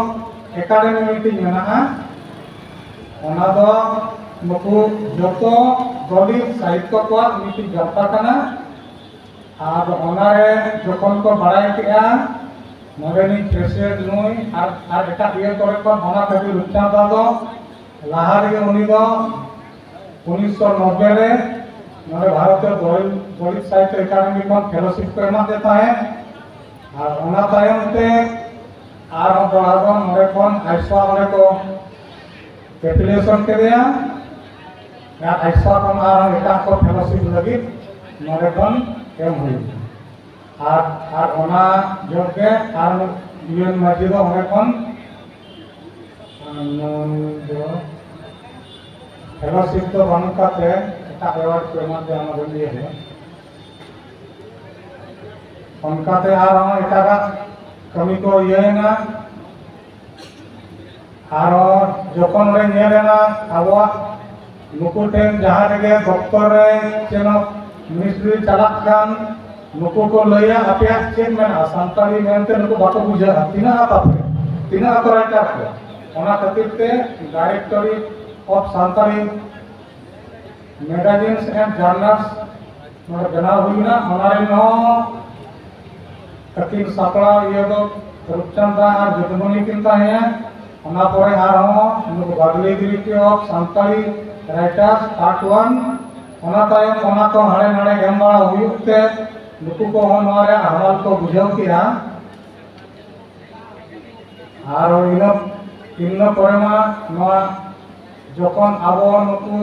ᱮᱠᱟᱰᱮᱢᱤ ᱢᱤᱫᱴᱤᱡ ᱢᱮᱱᱟᱜᱼᱟ᱾ ᱚᱱᱟ ᱫᱚ ᱱᱩᱠᱩ ᱡᱚᱛᱚ ᱫᱚᱞᱤᱛ ᱥᱟᱦᱤᱛᱛᱚ ᱠᱚᱣᱟᱜ ᱢᱤᱫᱴᱤᱡ ᱜᱟᱶᱛᱟ ᱠᱟᱱᱟ᱾ ᱟᱫᱚ ᱚᱱᱟᱨᱮ ᱡᱚᱠᱷᱚᱱ ᱠᱚ ᱵᱟᱲᱟᱭ ᱠᱮᱜᱼᱟ ᱱᱚᱰᱮᱱᱤᱡ ᱯᱨᱮᱥᱤᱰᱮᱱᱴ ᱱᱩᱭ ᱟᱨ, ᱟᱨ ᱮᱴᱟᱜ ᱤᱭᱟᱹ ᱠᱚᱨᱮ ᱠᱷᱚᱱ, ᱚᱱᱟ ᱠᱷᱟᱹᱛᱤᱨ ᱨᱩᱯᱪᱟᱸᱫᱽ ᱫᱟ ᱫᱚ ᱞᱟᱦᱟ ᱨᱮᱜᱮ ᱩᱱᱤ ᱫᱚ ᱩᱱᱤᱥᱥᱚ ᱱᱚᱵᱵᱳᱭ ᱨᱮ ᱱᱚᱰᱮ ᱵᱷᱟᱨᱚᱛᱤᱭᱚ ᱫᱚᱞᱤᱛ, ᱫᱚᱞᱤᱛ ᱥᱟᱦᱤᱛᱛᱚ ᱮᱠᱟᱰᱮᱢᱤ ᱠᱷᱚᱱ ᱯᱷᱮᱞᱳᱥᱤᱯ ᱠᱚ ᱮᱢᱟᱫᱮ ᱛᱟᱦᱮᱸᱫ᱾ ᱟᱨ ᱚᱱᱟ ᱛᱟᱭᱚᱢ ᱛᱮ ᱟᱨᱦᱚᱸ ᱫᱚᱦᱲᱟ ᱫᱚ ᱱᱚᱰᱮ ᱠᱷᱚᱱ ᱟᱭᱥᱟ ᱚᱸᱰᱮ ᱠᱚ ᱮᱯᱞᱤᱠᱮᱥᱚᱱ ᱠᱮᱫᱮᱭᱟ᱾ ᱟᱨ ᱟᱭᱥᱟ ᱠᱷᱚᱱ ᱟᱨᱦᱚᱸ ᱮᱴᱟᱜ ᱠᱚ ᱯᱷᱮᱞᱳᱥᱤᱯ ᱞᱟᱹᱜᱤᱫ ᱱᱚᱰᱮ ᱠᱷᱚᱱ ᱮᱢ ᱦᱩᱭᱩᱜᱼᱟ᱾ ᱟᱨ, ᱟᱨ ᱚᱱᱟ ᱡᱚᱜ ᱜᱮ ᱟᱨ ᱤᱭᱩ ᱮᱱ ᱢᱟᱹᱡᱷᱤ ᱫᱚ ᱚᱸᱰᱮ ᱠᱷᱚᱱ, ᱟᱨ ᱱᱩᱭ ᱫᱚ ᱯᱷᱮᱞᱳᱥᱤᱯ ᱫᱚ ᱵᱟᱹᱱᱩᱜ ᱠᱟᱛᱮ ᱮᱴᱟᱜ ᱮᱣᱟᱨᱰ ᱠᱚ ᱮᱢᱟ ᱫᱮᱭᱟ, ᱚᱱᱟ ᱵᱟᱹᱧ ᱞᱟᱹᱭ ᱟᱵᱚᱱᱟ᱾ ᱚᱱᱠᱟᱛᱮ ᱟᱨᱦᱚᱸ ᱮᱴᱟᱜᱟᱜ ᱠᱟᱹᱢᱤ ᱠᱚ ᱤᱭᱟᱹᱭᱮᱱᱟ᱾ ᱟᱨᱚ ᱡᱚᱠᱷᱚᱱ ᱞᱮ ᱧᱮᱞ ᱮᱱᱟ ᱟᱵᱚᱣᱟᱜ ᱱᱩᱠᱩ ᱴᱷᱮᱱ ᱡᱟᱦᱟᱸ ᱨᱮᱜᱮ ᱫᱚᱯᱛᱚᱨ ᱨᱮ ᱪᱮᱱᱚ ᱢᱤᱱᱤᱥᱴᱨᱤ ᱪᱟᱞᱟᱜ ᱠᱟᱱ, ᱱᱩᱠᱩ ᱠᱚ ᱞᱟᱹᱭᱟ, "ᱟᱯᱮᱭᱟᱜ ᱪᱮᱫ ᱢᱮᱱᱟᱜᱼᱟ ᱥᱟᱱᱛᱟᱲᱤ?" ᱢᱮᱱᱛᱮ ᱱᱩᱠᱩ ᱵᱟᱠᱚ ᱵᱩᱡᱷᱟᱹᱜᱼᱟ, ᱛᱤᱱᱟᱹᱜ ᱟᱛᱟᱯᱮ, ᱛᱤᱱᱟᱹᱜ ᱟᱛᱚ ᱨᱟᱭᱴᱟᱨ ᱠᱚ᱾ ᱚᱱᱟ ᱠᱷᱟᱹᱛᱤᱨ ᱛᱮ ᱰᱟᱭᱨᱮᱠᱴᱚᱨᱤ ᱚᱯᱷ ᱥᱟᱱᱛᱟᱲᱤ ᱢᱮᱜᱟᱡᱤᱱᱥ ᱮᱱᱰ ᱡᱟᱨᱱᱟᱞᱥ ᱱᱚᱰᱮ ᱵᱮᱱᱟᱣ ᱦᱩᱭ ᱮᱱᱟ᱾ ᱚᱱᱟ ᱨᱮᱱ ᱦᱚᱸ ᱟᱹᱠᱤᱱ ᱥᱟᱯᱲᱟᱣ ᱤᱭᱟᱹ ᱫᱚ ᱨᱩᱯᱪᱟᱸᱫᱽ ᱫᱟ ᱟᱨ ᱡᱚᱫᱩᱢᱚᱱᱤ ᱠᱤᱱ ᱛᱟᱦᱮᱸᱭᱟ᱾ ᱚᱱᱟ ᱯᱚᱨᱮ ᱟᱨᱦᱚᱸ ᱱᱩᱠᱩ ᱵᱟᱜᱽᱞᱤ ᱜᱤᱨᱤᱴᱤ ᱚᱯᱷ ᱥᱟᱱᱛᱟᱲᱤ ᱨᱟᱭᱴᱟᱨᱥ ᱯᱟᱨᱴ ᱚᱣᱟᱱ᱾ ᱚᱱᱟ ᱛᱟᱭᱚᱢ ᱚᱱᱟ ᱠᱚ ᱦᱟᱸᱰᱮ ᱱᱟᱰᱮ ᱮᱢ ᱵᱟᱲᱟ ᱦᱩᱭᱩᱜ ᱛᱮ ᱱᱩᱠᱩ ᱠᱚᱦᱚᱸ ᱱᱚᱣᱟ ᱨᱮᱭᱟᱜ ᱦᱟᱢᱟᱞ ᱠᱚ ᱵᱩᱡᱷᱟᱹᱣ ᱠᱮᱜᱼᱟ᱾ ᱟᱨ ᱤᱱᱟᱹ ᱤᱱᱟᱹ ᱯᱚᱨᱮ ᱢᱟ ᱱᱚᱣᱟ ᱡᱚᱠᱷᱚᱱ ᱟᱵᱚ ᱱᱩᱠᱩ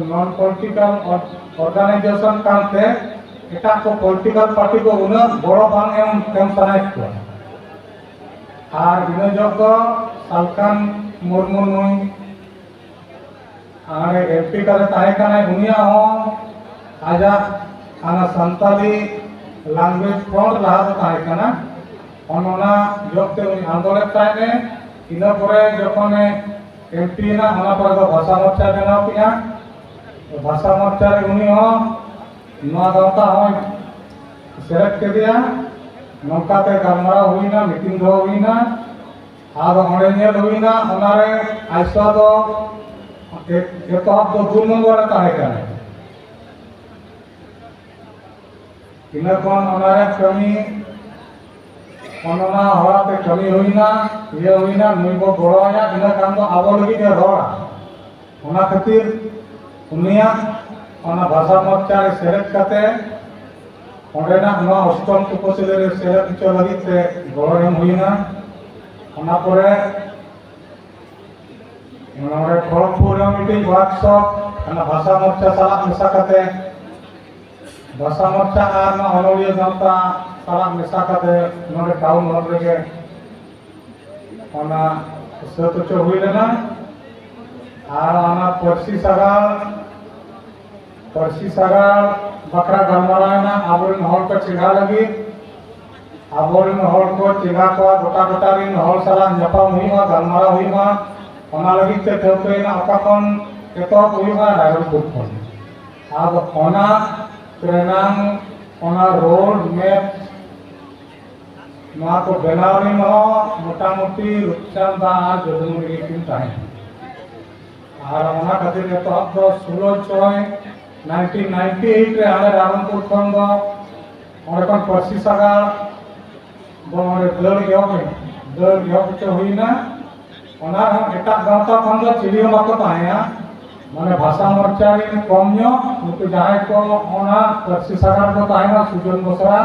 ᱱᱚᱱ ᱯᱚᱞᱤᱴᱤᱠᱟᱞ ᱚᱨᱜᱟᱱᱟᱭᱡᱮᱥᱚᱱ ᱠᱟᱱᱛᱮ ᱮᱴᱟᱜ ᱠᱚ ᱯᱚᱞᱤᱴᱤᱠᱟᱞ ᱯᱟᱨᱴᱤ ᱠᱚ ᱩᱱᱟᱹᱜ ᱜᱚᱲᱚ ᱵᱟᱝ ᱮᱢ ᱮᱢ ᱥᱟᱱᱟᱭᱮᱫ ᱠᱚᱣᱟ᱾ ᱟᱨ ᱤᱱᱟᱹ ᱡᱚᱦᱚᱜ ᱫᱚ ᱥᱟᱞᱠᱷᱟᱱ ᱢᱩᱨᱢᱩ ᱱᱩᱭ ᱟᱨ ᱮᱢᱯᱤ ᱠᱟᱨᱮ ᱛᱟᱦᱮᱸ ᱠᱟᱱᱟᱭ, ᱩᱱᱤᱭᱟᱜ ᱦᱚᱸ ᱟᱡᱟᱜ ᱚᱱᱟ ᱥᱟᱱᱛᱟᱞᱤ language front ᱞᱟᱦᱟ ᱫᱚ ᱛᱟᱦᱮᱸ ᱠᱟᱱᱟ᱾ ᱚᱱ ᱚᱱᱟ ᱡᱚᱵ ᱛᱮ ᱩᱱᱤ ᱟᱱᱫᱳᱞᱚᱱ ᱛᱟᱦᱮᱸᱱᱮ᱾ ᱤᱱᱟᱹ ᱯᱚᱨᱮ ᱡᱚᱠᱷᱚᱱᱮ ᱮᱢᱯᱤ ᱮᱱᱟ, ᱚᱱᱟ ᱯᱚᱨᱮ ᱫᱚ ᱵᱷᱟᱥᱟ ᱢᱳᱨᱪᱟ ᱵᱮᱱᱟᱣ ᱠᱮᱫᱼᱟ᱾ ᱵᱷᱟᱥᱟ ᱢᱳᱨᱪᱟ ᱨᱮ ᱩᱱᱤ ᱦᱚᱸ ᱱᱚᱣᱟ ᱜᱟᱶᱛᱟ ᱦᱚᱸᱭ ᱥᱮᱞᱮᱫ ᱠᱮᱫᱮᱭᱟ᱾ ᱱᱚᱝᱠᱟᱛᱮ ᱜᱟᱞᱢᱟᱨᱟᱣ ᱦᱩᱭᱱᱟ, ᱢᱤᱴᱤᱝ ᱫᱚᱦᱚ ᱦᱩᱭᱱᱟ᱾ ᱟᱫᱚ ᱚᱸᱰᱮ ᱧᱮᱞ ᱦᱩᱭᱱᱟ, ᱚᱱᱟᱨᱮ ᱟᱭᱥᱟ ᱫᱚ ᱮ- ᱮᱛᱚᱦᱚᱵ ᱫᱚ ᱫᱩ ᱱᱚᱢᱵᱚᱨ ᱨᱮ ᱛᱟᱦᱮᱸ ᱠᱟᱱᱟ᱾ ᱤᱱᱟᱹ ᱠᱷᱚᱱ ᱚᱱᱟᱨᱮ ᱠᱟᱹᱢᱤ, ᱚᱱᱟ ᱦᱚᱨᱟᱛᱮ ᱠᱟᱹᱢᱤ ᱦᱩᱭᱱᱟ, ᱤᱭᱟᱹ ᱦᱩᱭᱱᱟ, ᱱᱩᱭ ᱵᱚ ᱜᱚᱲᱚ ᱟᱭᱟ, ᱤᱱᱟᱹ ᱠᱷᱟᱱ ᱫᱚ ᱟᱵᱚ ᱞᱟᱹᱜᱤᱫ ᱮ ᱨᱚᱲᱟ᱾ ᱚᱱᱟ ᱠᱷᱟᱹᱛᱤᱨ ᱩᱱᱤᱭᱟᱜ ᱚᱱᱟ ᱵᱷᱟᱥᱟ ᱢᱳᱨᱪᱟ ᱨᱮ ᱥᱮᱞᱮᱫ ᱠᱟᱛᱮ ᱚᱸᱰᱮᱱᱟᱜ ᱱᱚᱣᱟ ᱚᱥᱴᱚᱢ ᱛᱚᱯᱚᱥᱤᱞᱤ ᱨᱮ ᱥᱮᱞᱮᱫ ᱦᱚᱪᱚ ᱞᱟᱹᱜᱤᱫ ᱛᱮ ᱜᱚᱲᱚ ᱮᱢ ᱦᱩᱭᱱᱟ᱾ ᱚᱱᱟ ᱯᱚᱨᱮ ᱱᱚᱰᱮ ᱠᱷᱚᱲᱚᱜᱽᱯᱩᱨ ᱨᱮ ᱢᱤᱫᱴᱤᱡ ᱣᱟᱨᱠᱥᱚᱯ ᱚᱱᱟ ᱵᱷᱟᱥᱟ ᱢᱳᱨᱪᱟ ᱥᱟᱞᱟᱜ ᱢᱮᱥᱟ ᱠᱟᱛᱮ, ᱵᱷᱟᱥᱟ ᱢᱳᱨᱪᱟ ᱟᱨ ᱱᱚᱣᱟ ᱚᱱᱚᱞᱤᱭᱟᱹ ᱜᱟᱶᱛᱟ ᱥᱟᱞᱟᱜ ᱢᱮᱥᱟ ᱠᱟᱛᱮ ᱱᱚᱰᱮ ᱴᱟᱣᱩᱱ ᱦᱚᱞ ᱨᱮᱜᱮ ᱚᱱᱟ ᱥᱟᱹᱛ ᱦᱚᱪᱚ ᱦᱩᱭ ᱞᱮᱱᱟ᱾ ᱟᱨ ᱚᱱᱟ ᱯᱟᱹᱨᱥᱤ ᱥᱟᱜᱟᱲ, ᱯᱟᱹᱨᱥᱤ ᱥᱟᱜᱟᱲ ᱵᱟᱠᱷᱨᱟ ᱜᱟᱞᱢᱟᱨᱟᱣ ᱮᱱᱟ ᱟᱵᱚᱨᱮᱱ ᱦᱚᱲ ᱠᱚ ᱪᱮᱸᱜᱷᱟ ᱞᱟᱹᱜᱤᱫ᱾ ᱟᱵᱚᱨᱮᱱ ᱦᱚᱲ ᱠᱚ ᱪᱮᱸᱜᱷᱟ ᱠᱚᱣᱟ, ᱜᱚᱴᱟ ᱜᱚᱴᱟ ᱨᱮᱱ ᱦᱚᱲ ᱥᱟᱞᱟᱜ ᱧᱟᱯᱟᱢ ᱦᱩᱭᱩᱜᱼᱟ, ᱜᱟᱞᱢᱟᱨᱟᱣ ᱦᱩᱭᱩᱜᱼᱟ᱾ ᱚᱱᱟ ᱞᱟᱹᱜᱤᱫ ᱛᱮ ᱴᱷᱟᱹᱣᱠᱟᱹᱭᱮᱱᱟ ᱚᱠᱟ ᱠᱷᱚᱱ ᱮᱛᱚᱦᱚᱵ ᱦᱩᱭᱩᱜᱼᱟ, ᱨᱟᱭᱨᱚᱝᱯᱩᱨ ᱠᱷᱚᱱ᱾ ᱟᱫᱚ ᱚᱱᱟ ᱨᱮᱱᱟᱝ ᱚᱱᱟ ᱨᱳᱰ ᱢᱮᱯ ᱱᱚᱣᱟ ᱠᱚ ᱵᱮᱱᱟᱣ ᱨᱮᱱ ᱦᱚᱸ ᱢᱚᱴᱟᱢᱩᱴᱤ ᱨᱩᱯᱪᱟᱸᱫᱽ ᱫᱟ ᱟᱨ ᱡᱚᱫᱩᱢᱚᱱᱤ ᱜᱮᱠᱤᱱ ᱛᱟᱦᱮᱸ ᱠᱟᱱᱟ᱾ ᱟᱨ ᱚᱱᱟ ᱠᱷᱟᱹᱛᱤᱨ ᱮᱛᱚᱦᱚᱵ ᱫᱚ ᱥᱳᱞᱳ ᱪᱷᱚᱭ ᱱᱟᱭᱤᱱᱴᱤᱱ ᱱᱟᱭᱤᱱᱴᱤ ᱮᱭᱤᱴ ᱨᱮ ᱟᱞᱮ ᱨᱟᱭᱨᱚᱝᱯᱩᱨ ᱠᱷᱚᱱ ᱫᱚ ᱚᱸᱰᱮ ᱠᱷᱚᱱ ᱯᱟᱹᱨᱥᱤ ᱥᱟᱜᱟᱲ ᱫᱚ ᱚᱸᱰᱮ ᱫᱟᱹᱲ ᱮᱦᱚᱵ ᱮᱱᱟ, ᱫᱟᱹᱲ ᱮᱦᱚᱵ ᱦᱚᱪᱚ ᱦᱩᱭᱱᱟ᱾ ᱚᱱᱟ ᱨᱮᱦᱚᱸ ᱮᱴᱟᱜ ᱜᱟᱶᱛᱟ ᱠᱷᱚᱱ ᱫᱚ ᱪᱤᱞᱤ ᱦᱚᱸ ᱵᱟᱠᱚ ᱛᱟᱦᱮᱸᱭᱟ᱾ ᱢᱟᱱᱮ ᱵᱷᱟᱥᱟ ᱢᱚᱨᱪᱟ ᱨᱮᱱ ᱠᱚᱢ ᱧᱚᱜ, ᱱᱩᱠᱩ ᱡᱟᱦᱟᱸᱭ ᱠᱚ ᱚᱱᱟ ᱯᱟᱹᱨᱥᱤ ᱥᱟᱜᱟᱲ ᱠᱚ ᱛᱟᱦᱮᱱᱟ, ᱥᱩᱡᱚᱱ ᱵᱚᱥᱨᱟ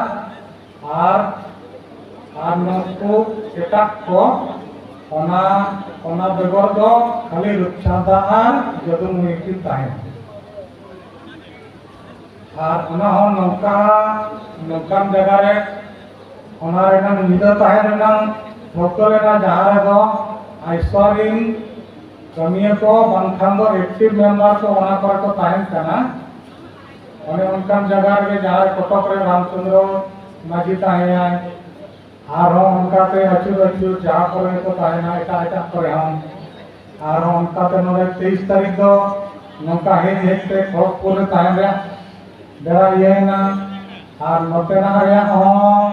ᱟᱨ, ᱟᱨ ᱱᱩᱠᱩ ᱮᱴᱟᱜ ᱠᱚ, ᱚᱱᱟ, ᱚᱱᱟ ᱵᱮᱜᱚᱨ ᱫᱚ ᱠᱷᱟᱹᱞᱤ ᱨᱩᱯᱪᱟᱸᱫᱟ ᱟᱨ ᱡᱚᱫᱩᱢᱚᱱᱤ ᱠᱤᱱ ᱛᱟᱦᱮᱱᱟ᱾ ᱟᱨ ᱚᱱᱟ ᱦᱚᱸ ᱱᱚᱝᱠᱟ, ᱱᱚᱝᱠᱟᱱ ᱡᱟᱭᱜᱟ ᱨᱮ ᱚᱱᱟ ᱨᱮᱱᱟᱜ ᱧᱤᱫᱟᱹ ᱛᱟᱦᱮᱸ ᱨᱮᱱᱟᱜ ᱴᱷᱟᱹᱣᱠᱟᱹ ᱞᱮᱱᱟ, ᱡᱟᱦᱟᱸ ᱨᱮᱫᱚ ᱟᱭᱥᱚᱨ ᱨᱤᱱ ᱠᱟᱹᱢᱤᱭᱟᱹ ᱠᱚ ᱵᱟᱝᱠᱷᱟᱱ ᱫᱚ ᱮᱠᱴᱤᱵᱷ ᱢᱮᱢᱵᱟᱨ ᱠᱚ ᱚᱱᱟ ᱠᱚᱨᱮ ᱠᱚ ᱛᱟᱦᱮᱱ ᱠᱟᱱᱟ᱾ ᱚᱱᱮ ᱚᱱᱠᱟᱱ ᱡᱟᱭᱜᱟ ᱨᱮᱜᱮ ᱡᱟᱦᱟᱸ ᱨᱮ ᱠᱚᱴᱚᱠ ᱨᱮ ᱨᱟᱢᱪᱚᱸᱫᱽᱨᱚ ᱢᱟᱹᱡᱷᱤ ᱛᱟᱦᱮᱸᱭᱟᱭ, ᱟᱨᱦᱚᱸ ᱚᱱᱠᱟᱛᱮ ᱟᱹᱪᱩᱨ ᱟᱹᱪᱩᱨ ᱡᱟᱦᱟᱸ ᱠᱚᱨᱮ ᱠᱚ ᱛᱟᱦᱮᱱᱟ, ᱮᱴᱟᱜ ᱮᱴᱟᱜ ᱠᱚᱨᱮ ᱦᱚᱸ᱾ ᱟᱨᱦᱚᱸ ᱚᱱᱠᱟᱛᱮ ᱱᱚᱰᱮ ᱛᱮᱭᱤᱥ ᱛᱟᱹᱨᱤᱠᱷ ᱫᱚ ᱱᱚᱝᱠᱟ ᱦᱮᱡ ᱦᱮᱡ ᱛᱮ ᱠᱷᱚᱲᱚᱜᱽᱯᱩᱨ ᱨᱮ ᱛᱟᱦᱮᱱ ᱨᱮᱭᱟᱜ ᱵᱮᱲᱟ ᱤᱭᱟᱹᱭᱮᱱᱟ᱾ ᱟᱨ ᱱᱚᱛᱮᱱᱟᱜ ᱨᱮᱭᱟᱜ ᱦᱚᱸ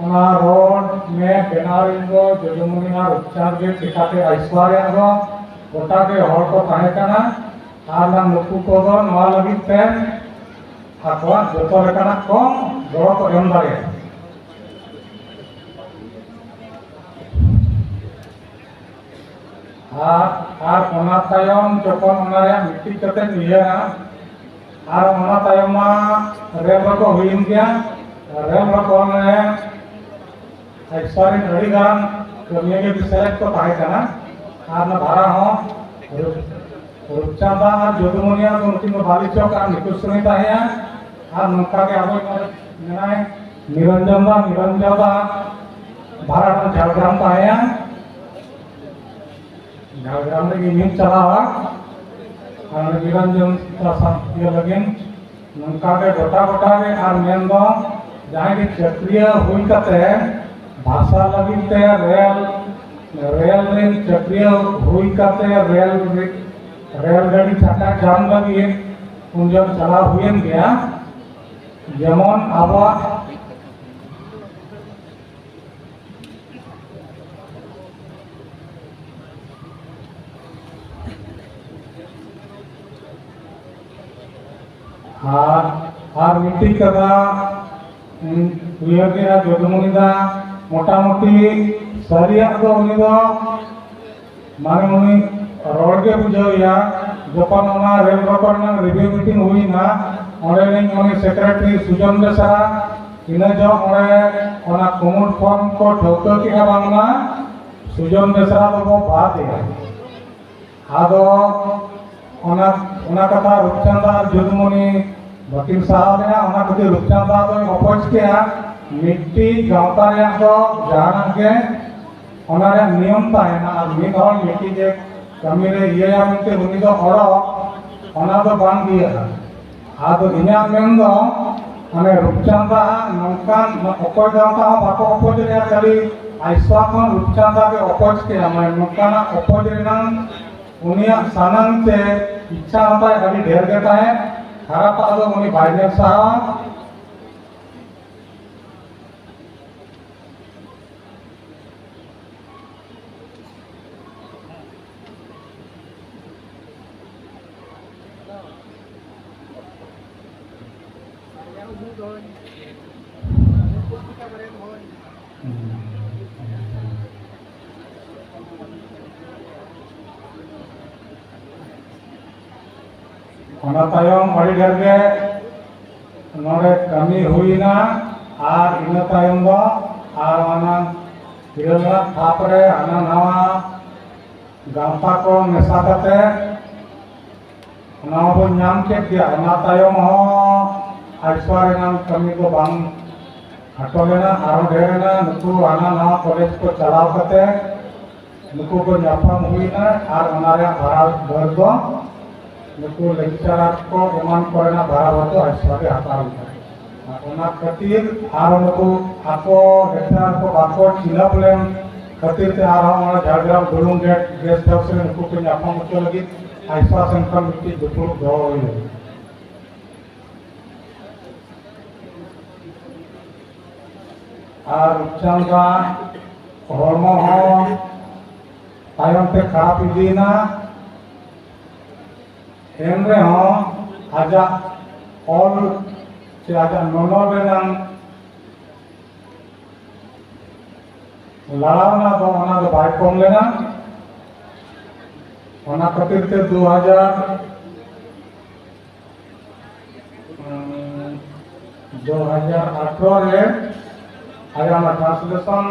ᱚᱱᱟ ᱨᱳᱰ ᱢᱮᱯ ᱵᱮᱱᱟᱣ ᱨᱮᱱ ᱫᱚ ᱡᱚᱫᱩᱢᱚᱱᱤ ᱟᱨ ᱨᱩᱯᱪᱟᱸᱫᱽ ᱜᱮ ᱪᱤᱠᱟᱹᱛᱮ ᱟᱭᱥᱣᱟᱨᱭᱟ ᱫᱚ ᱜᱚᱴᱟ ᱜᱮ ᱦᱚᱲ ᱠᱚ ᱛᱟᱦᱮᱸ ᱠᱟᱱᱟ᱾ ᱟᱨ ᱱᱩᱠᱩ ᱠᱚᱫᱚ ᱱᱚᱣᱟ ᱞᱟᱹᱜᱤᱫ ᱛᱮ ᱟᱠᱚᱣᱟᱜ ᱡᱚᱛᱚ ᱞᱮᱠᱟᱱᱟᱜ ᱠᱚ ᱜᱚᱲᱚ ᱠᱚ ᱮᱢ ᱫᱟᱲᱮᱭᱟᱜᱼᱟ᱾ ᱟᱨ, ᱟᱨ ᱚᱱᱟ ᱛᱟᱭᱚᱢ ᱡᱚᱠᱷᱚᱱ ᱚᱱᱟ ᱨᱮᱭᱟᱜ ᱢᱤᱫᱴᱤᱡ ᱠᱟᱛᱮ ᱩᱭᱦᱟᱹᱨᱟ, ᱟᱨ ᱚᱱᱟ ᱛᱟᱭᱚᱢ ᱢᱟ ᱨᱮᱞ ᱦᱚᱸᱠᱚ ᱦᱩᱭᱮᱱ ᱜᱮᱭᱟ᱾ ᱨᱮᱞ ᱦᱚᱸᱠᱚ ᱢᱟᱱᱮ ᱟᱭᱥᱚᱨ ᱨᱮᱱ ᱟᱹᱰᱤ ᱜᱟᱱ ᱠᱟᱹᱢᱤᱭᱟᱹ ᱜᱮ ᱥᱮᱞᱮᱫ ᱠᱚ ᱛᱟᱦᱮᱸ ᱠᱟᱱᱟ᱾ ᱟᱨ ᱚᱱᱟ ᱵᱷᱟᱲᱟ ᱦᱚᱸ ᱨᱩᱯ-, ᱨᱩᱯᱪᱟᱸᱫᱟ ᱟᱨ ᱡᱚᱫᱩᱢᱚᱱᱤᱭᱟᱜ ᱫᱚ ᱩᱱᱠᱤᱱ ᱫᱚ ᱵᱟᱞᱤ ᱪᱚᱠ ᱟᱨ ᱱᱤᱠᱩ ᱥᱩᱢᱤ ᱛᱟᱦᱮᱸᱭᱟ᱾ ᱟᱨ ᱱᱚᱝᱠᱟ ᱜᱮ ᱟᱵᱚ ᱢᱮᱱᱟᱭ ᱱᱤᱨᱚᱧᱡᱚᱱ ᱫᱟ, ᱱᱤᱨᱚᱧᱡᱚᱱ ᱫᱟ ᱵᱷᱟᱲᱟ ᱫᱚ ᱡᱷᱟᱲᱜᱨᱟᱢ ᱛᱟᱦᱮᱸᱭᱟ᱾ ᱡᱷᱟᱲᱜᱨᱟᱢ ᱨᱮᱜᱮ ᱤᱧ ᱪᱟᱞᱟᱣᱟ᱾ ᱟᱨ ᱱᱤᱨᱚᱧᱡᱚᱱ ᱥᱟᱶ ᱤᱭᱟᱹ ᱞᱟᱹᱜᱤᱫ ᱱᱚᱝᱠᱟ ᱜᱮ ᱜᱚᱴᱟ ᱜᱚᱴᱟ ᱜᱮ᱾ ᱟᱨ ᱢᱮᱱ ᱫᱚ ᱡᱟᱦᱟᱸᱭ ᱜᱮ ᱪᱟᱹᱠᱨᱤᱭᱟᱹ ᱦᱩᱭ ᱠᱟᱛᱮ ᱵᱷᱟᱥᱟ ᱞᱟᱹᱜᱤᱫ ᱛᱮ ᱨᱮᱞ, ᱨᱮᱞ ᱨᱮᱱ ᱪᱟᱹᱠᱨᱤᱭᱟᱹ ᱦᱩᱭ ᱠᱟᱛᱮ ᱨᱮᱞ ᱨᱮ, ᱨᱮᱞ ᱜᱟᱹᱰᱤ ᱪᱟᱠᱟ ᱡᱟᱢ ᱞᱟᱹᱜᱤᱫ ᱩᱱ ᱡᱚᱦᱚᱜ ᱪᱟᱞᱟᱣ ᱦᱩᱭᱮᱱ ᱜᱮᱭᱟ᱾ ᱡᱮᱢᱚᱱ ᱟᱵᱚᱣᱟᱜ ᱟᱨ, ᱟᱨ ᱢᱤᱫᱴᱤᱡ ᱠᱟᱛᱷᱟ, ᱩᱸ, ᱩᱭᱦᱟᱹᱨ ᱠᱮᱫᱟ ᱡᱚᱫᱩᱢᱚᱱᱤ ᱫᱟ, ᱢᱚᱴᱟᱢᱩᱴᱤ ᱥᱟᱹᱨᱤᱭᱟᱜ ᱫᱚ ᱩᱱᱤ ᱫᱚ, ᱢᱟᱱᱮ, ᱩᱱᱤ ᱨᱚᱲ ᱜᱮ ᱵᱩᱡᱷᱟᱹᱣ ᱮᱭᱟ᱾ ᱡᱚᱠᱷᱚᱱ ᱚᱱᱟ ᱨᱮᱞ ᱨᱚᱯᱚᱲ ᱨᱮᱱᱟᱜ ᱨᱤᱵᱷᱤᱭᱩ ᱢᱤᱴᱤᱝ ᱦᱩᱭᱱᱟ, ᱚᱸᱰᱮ ᱨᱤᱱ ᱩᱱᱤ ᱥᱮᱠᱨᱮᱴᱟᱨᱤ ᱥᱩᱡᱚᱱ ᱵᱮᱥᱨᱟ, ᱤᱱᱟᱹ ᱡᱚᱦᱚᱜ ᱚᱸᱰᱮ ᱚᱱᱟ ᱠᱩᱢᱩᱴ ᱯᱷᱚᱨᱢ ᱠᱚ ᱴᱷᱟᱹᱣᱠᱟᱹ ᱠᱮᱫᱼᱟ ᱵᱟᱝᱢᱟ ᱥᱩᱡᱚᱱ ᱵᱮᱥᱨᱟ ᱫᱚᱵᱚ ᱵᱟᱫ ᱮᱭᱟ᱾ ᱟᱫᱚ ᱚᱱᱟ, ᱚᱱᱟ ᱠᱟᱛᱷᱟ ᱨᱩᱯᱪᱟᱸᱫᱽ ᱟᱨ ᱡᱩᱫᱩᱢᱚᱱᱤ ᱵᱟᱹᱠᱤᱱ ᱥᱟᱦᱟᱣ ᱞᱮᱱᱟ᱾ ᱚᱱᱟ ᱠᱷᱟᱹᱛᱤᱨ ᱨᱩᱯᱪᱟᱸᱫᱽ ᱫᱚᱭ ᱚᱯᱚᱡᱽ ᱠᱮᱫᱼᱟ᱾ ᱢᱤᱫᱴᱤᱡ ᱜᱟᱶᱛᱟ ᱨᱮᱭᱟᱜ ᱫᱚ ᱡᱟᱦᱟᱱᱟᱜ ᱜᱮ ᱚᱱᱟ ᱨᱮᱭᱟᱜ ᱱᱤᱭᱚᱢ ᱛᱟᱦᱮᱱᱟ, ᱟᱨ ᱢᱤᱫ ᱦᱚᱲ ᱢᱤᱫᱴᱤᱡ ᱮ ᱠᱟᱹᱢᱤ ᱨᱮ ᱤᱭᱟᱹᱭᱟ ᱢᱮᱱᱛᱮ ᱩᱱᱤ ᱫᱚ ᱚᱰᱚᱠ, ᱚᱱᱟ ᱫᱚ ᱵᱟᱝ ᱤᱭᱟᱹᱜᱼᱟ᱾ ᱟᱫᱚ ᱤᱧᱟᱹᱜ ᱢᱮᱱ ᱫᱚ, ᱢᱟᱱᱮ ᱨᱩᱯᱪᱟᱸᱫᱟ ᱱᱚᱝᱠᱟᱱ ᱚᱠᱚᱭ ᱜᱟᱶᱛᱟ ᱦᱚᱸ ᱵᱟᱠᱚ ᱚᱯᱚᱡᱽ ᱞᱮᱭᱟ, ᱠᱷᱟᱹᱞᱤ ᱟᱭᱥᱟ ᱠᱷᱚᱱ ᱨᱩᱯᱪᱟᱸᱫᱟ ᱜᱮ ᱚᱯᱚᱡᱽ ᱠᱮᱭᱟ᱾ ᱢᱟᱱᱮ ᱱᱚᱝᱠᱟᱱᱟᱜ ᱚᱯᱚᱡᱽ ᱨᱮᱱᱟᱜ ᱩᱱᱤᱭᱟᱜ ᱥᱟᱱᱟᱢ ᱛᱮ ᱤᱪᱪᱷᱟ ᱦᱚᱸ ᱛᱟᱭ ᱟᱹᱰᱤ ᱰᱷᱮᱨ ᱜᱮ ᱛᱟᱦᱮᱸᱫ, ᱠᱷᱟᱨᱟᱯᱟᱜ ᱫᱚ ᱩᱱᱤ ᱵᱟᱭ ᱧᱮᱞ ᱥᱟᱦᱟᱣᱟ᱾ ᱚᱱᱟ ᱛᱟᱭᱚᱢ ᱟᱹᱰᱤ ᱰᱷᱮᱨ ᱜᱮ ᱱᱚᱰᱮ ᱠᱟᱹᱢᱤ ᱦᱩᱭᱱᱟ, ᱟᱨ ᱤᱱᱟᱹ ᱛᱟᱭᱚᱢ ᱫᱚ ᱟᱨ ᱚᱱᱟ ᱤᱨᱟᱹᱞ ᱟᱱᱟᱜ ᱛᱷᱟᱯ ᱨᱮ ᱦᱟᱱᱟ ᱱᱟᱣᱟ ᱜᱟᱶᱛᱟ ᱠᱚ ᱢᱮᱥᱟ ᱠᱟᱛᱮ ᱚᱱᱟ ᱦᱚᱸᱵᱚᱱ ᱧᱟᱢ ᱠᱮᱫ ᱜᱮᱭᱟ᱾ ᱚᱱᱟ ᱛᱟᱭᱚᱢ ᱦᱚᱸ ᱟᱭᱥᱟ ᱨᱮᱱᱟᱜ ᱠᱟᱹᱢᱤ ᱠᱚ ᱵᱟᱝ ᱠᱷᱟᱴᱚ ᱞᱮᱱᱟ, ᱟᱨᱦᱚᱸ ᱰᱷᱮᱨ ᱮᱱᱟ᱾ ᱱᱩᱠᱩ ᱦᱟᱱᱟ ᱱᱟᱣᱟ ᱠᱚᱞᱮᱡᱽ ᱠᱚ ᱪᱟᱞᱟᱣ ᱠᱟᱛᱮ ᱱᱩᱠᱩ ᱠᱚ ᱧᱟᱯᱟᱢ ᱦᱩᱭᱱᱟ, ᱟᱨ ᱚᱱᱟ ᱨᱮᱭᱟᱜ ᱵᱷᱟᱲᱟ ᱵᱷᱟᱹᱨ ᱫᱚ ᱱᱩᱠᱩ ᱞᱮᱠᱪᱟᱨᱟᱨ ᱠᱚ ᱮᱢᱟᱱ ᱠᱚᱨᱮᱱᱟᱜ ᱵᱷᱟᱲᱟ ᱵᱷᱟᱹᱨ ᱫᱚ ᱟᱭᱥᱟ ᱜᱮ ᱦᱟᱛᱟᱣ ᱞᱮᱫᱟ᱾ ᱚᱱᱟ ᱠᱷᱟᱹᱛᱤᱨ ᱟᱨ ᱱᱩᱠᱩ ᱟᱠᱚ ᱞᱮᱠᱪᱟᱨᱟᱨ ᱠᱚ ᱵᱟᱠᱚ ᱪᱤᱱᱦᱟᱹᱯ ᱞᱮᱱ ᱠᱷᱟᱹᱛᱤᱨ ᱛᱮ ᱟᱨᱦᱚᱸ ᱚᱱᱟ ᱡᱷᱟᱲᱜᱨᱟᱢ ᱰᱩᱞᱩᱝ ᱜᱮᱴ ᱜᱮᱥᱴ ᱦᱟᱣᱩᱥ ᱨᱮ ᱱᱩᱠᱩ ᱠᱚ ᱧᱟᱯᱟᱢ ᱦᱚᱪᱚ ᱞᱟᱹᱜᱤᱫ ᱟᱭᱥᱟ ᱥᱮᱱ ᱠᱷᱚᱱ ᱢᱤᱫᱴᱤᱡ ᱫᱩᱯᱲᱩᱵ ᱫᱚᱦᱚ ᱦᱩᱭ ᱞᱮᱱᱟ᱾ ᱟᱨ ᱨᱩᱯᱪᱟᱸᱫᱽ ᱫᱟ ᱦᱚᱲᱢᱚ ᱦᱚᱸ ᱛᱟᱭᱚᱢ ᱛᱮ ᱠᱷᱟᱨᱟᱯ ᱤᱫᱤᱭᱮᱱᱟ᱾ ᱮᱱ ᱨᱮᱦᱚᱸ ᱟᱡᱟᱜ ᱚᱞ ᱥᱮ ᱟᱡᱟᱜ ᱱᱚᱱᱚᱞ ᱨᱮᱱᱟᱝ ᱞᱟᱲᱟᱣᱱᱟ ᱫᱚ ᱚᱱᱟ ᱫᱚ ᱵᱟᱭ ᱠᱚᱢ ᱞᱮᱱᱟ᱾ ᱚᱱᱟ ᱠᱷᱟᱹᱛᱤᱨ ᱛᱮ ᱫᱩ ᱦᱟᱡᱟᱨ, ᱩᱸ, ᱫᱩ ᱦᱟᱡᱟᱨ ᱟᱴᱷᱨᱚ ᱨᱮ ᱟᱞᱮ ᱚᱱᱟ translation,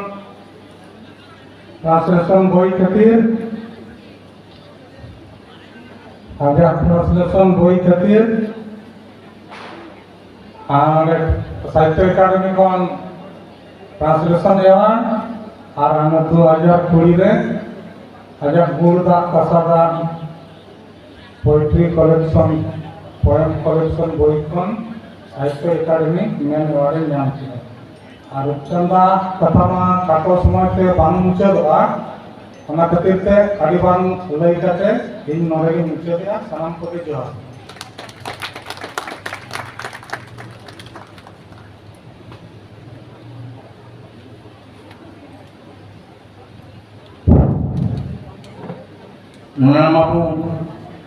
translation ᱵᱳᱭ ᱠᱷᱟᱹᱛᱤᱨ, ᱟᱞᱮᱭᱟᱜ translation ᱵᱳᱭ ᱠᱷᱟᱹᱛᱤᱨ ᱟᱨ ᱥᱟᱦᱤᱛᱛᱚ ᱮᱠᱟᱰᱮᱢᱤ ᱠᱷᱚᱱ translation ᱮᱣᱟᱨᱰ ᱟᱨ ᱦᱟᱱᱟ ᱫᱩ ᱦᱟᱡᱟᱨ ᱠᱩᱲᱤ ᱨᱮ ᱟᱡᱟᱜ ᱜᱩᱲ ᱫᱟᱜ ᱠᱟᱥᱟ ᱫᱟᱜ poetry collection, poem collection ᱵᱳᱭ ᱠᱷᱚᱱ ᱥᱟᱦᱤᱛᱛᱚ ᱮᱠᱟᱰᱮᱢᱤ ᱢᱮᱱ ᱮᱣᱟᱨᱰ ᱮ ᱧᱟᱢ ᱠᱮᱫᱟ᱾ ᱟᱨ ᱨᱩᱯᱪᱟᱸᱫᱟ ᱠᱟᱛᱷᱟ ᱢᱟ ᱠᱷᱟᱴᱚ ᱥᱚᱢᱚᱭ ᱛᱮ ᱵᱟᱝ ᱢᱩᱪᱟᱹᱫᱚᱜᱼᱟ, ᱚᱱᱟ ᱠᱷᱟᱹᱛᱤᱨ ᱛᱮ ᱟᱹᱰᱤ ᱵᱟᱝ ᱞᱟᱹᱭ ᱠᱟᱛᱮ ᱤᱧ ᱱᱚᱰᱮ ᱜᱮ ᱢᱩᱪᱟᱹᱫᱮᱜᱼᱟ᱾ ᱥᱟᱱᱟᱢ ᱠᱚᱜᱮ ᱡᱚᱦᱟᱨ᱾ ᱱᱚᱣᱟ ᱢᱟᱵᱚ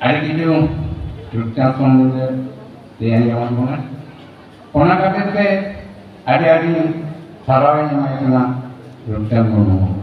ᱟᱹᱰᱤ ᱠᱤᱪᱷᱩ ᱨᱩᱯᱪᱟᱸᱫᱽ ᱥᱚᱢᱵᱚᱱᱫᱷᱮ ᱞᱟᱹᱭ ᱟᱸᱡᱚᱢᱟᱫ ᱵᱚᱱᱟ᱾ ᱚᱱᱟ ᱠᱷᱟᱹᱛᱤᱨ ᱛᱮ ᱟᱹᱰᱤ ᱟᱹᱰᱤ ᱥᱟᱨᱦᱟᱣ ᱤᱧ ᱮᱢᱟᱭ ᱠᱟᱱᱟ ᱨᱩᱯᱪᱟᱸᱫᱽ ᱢᱩᱨᱢᱩ᱾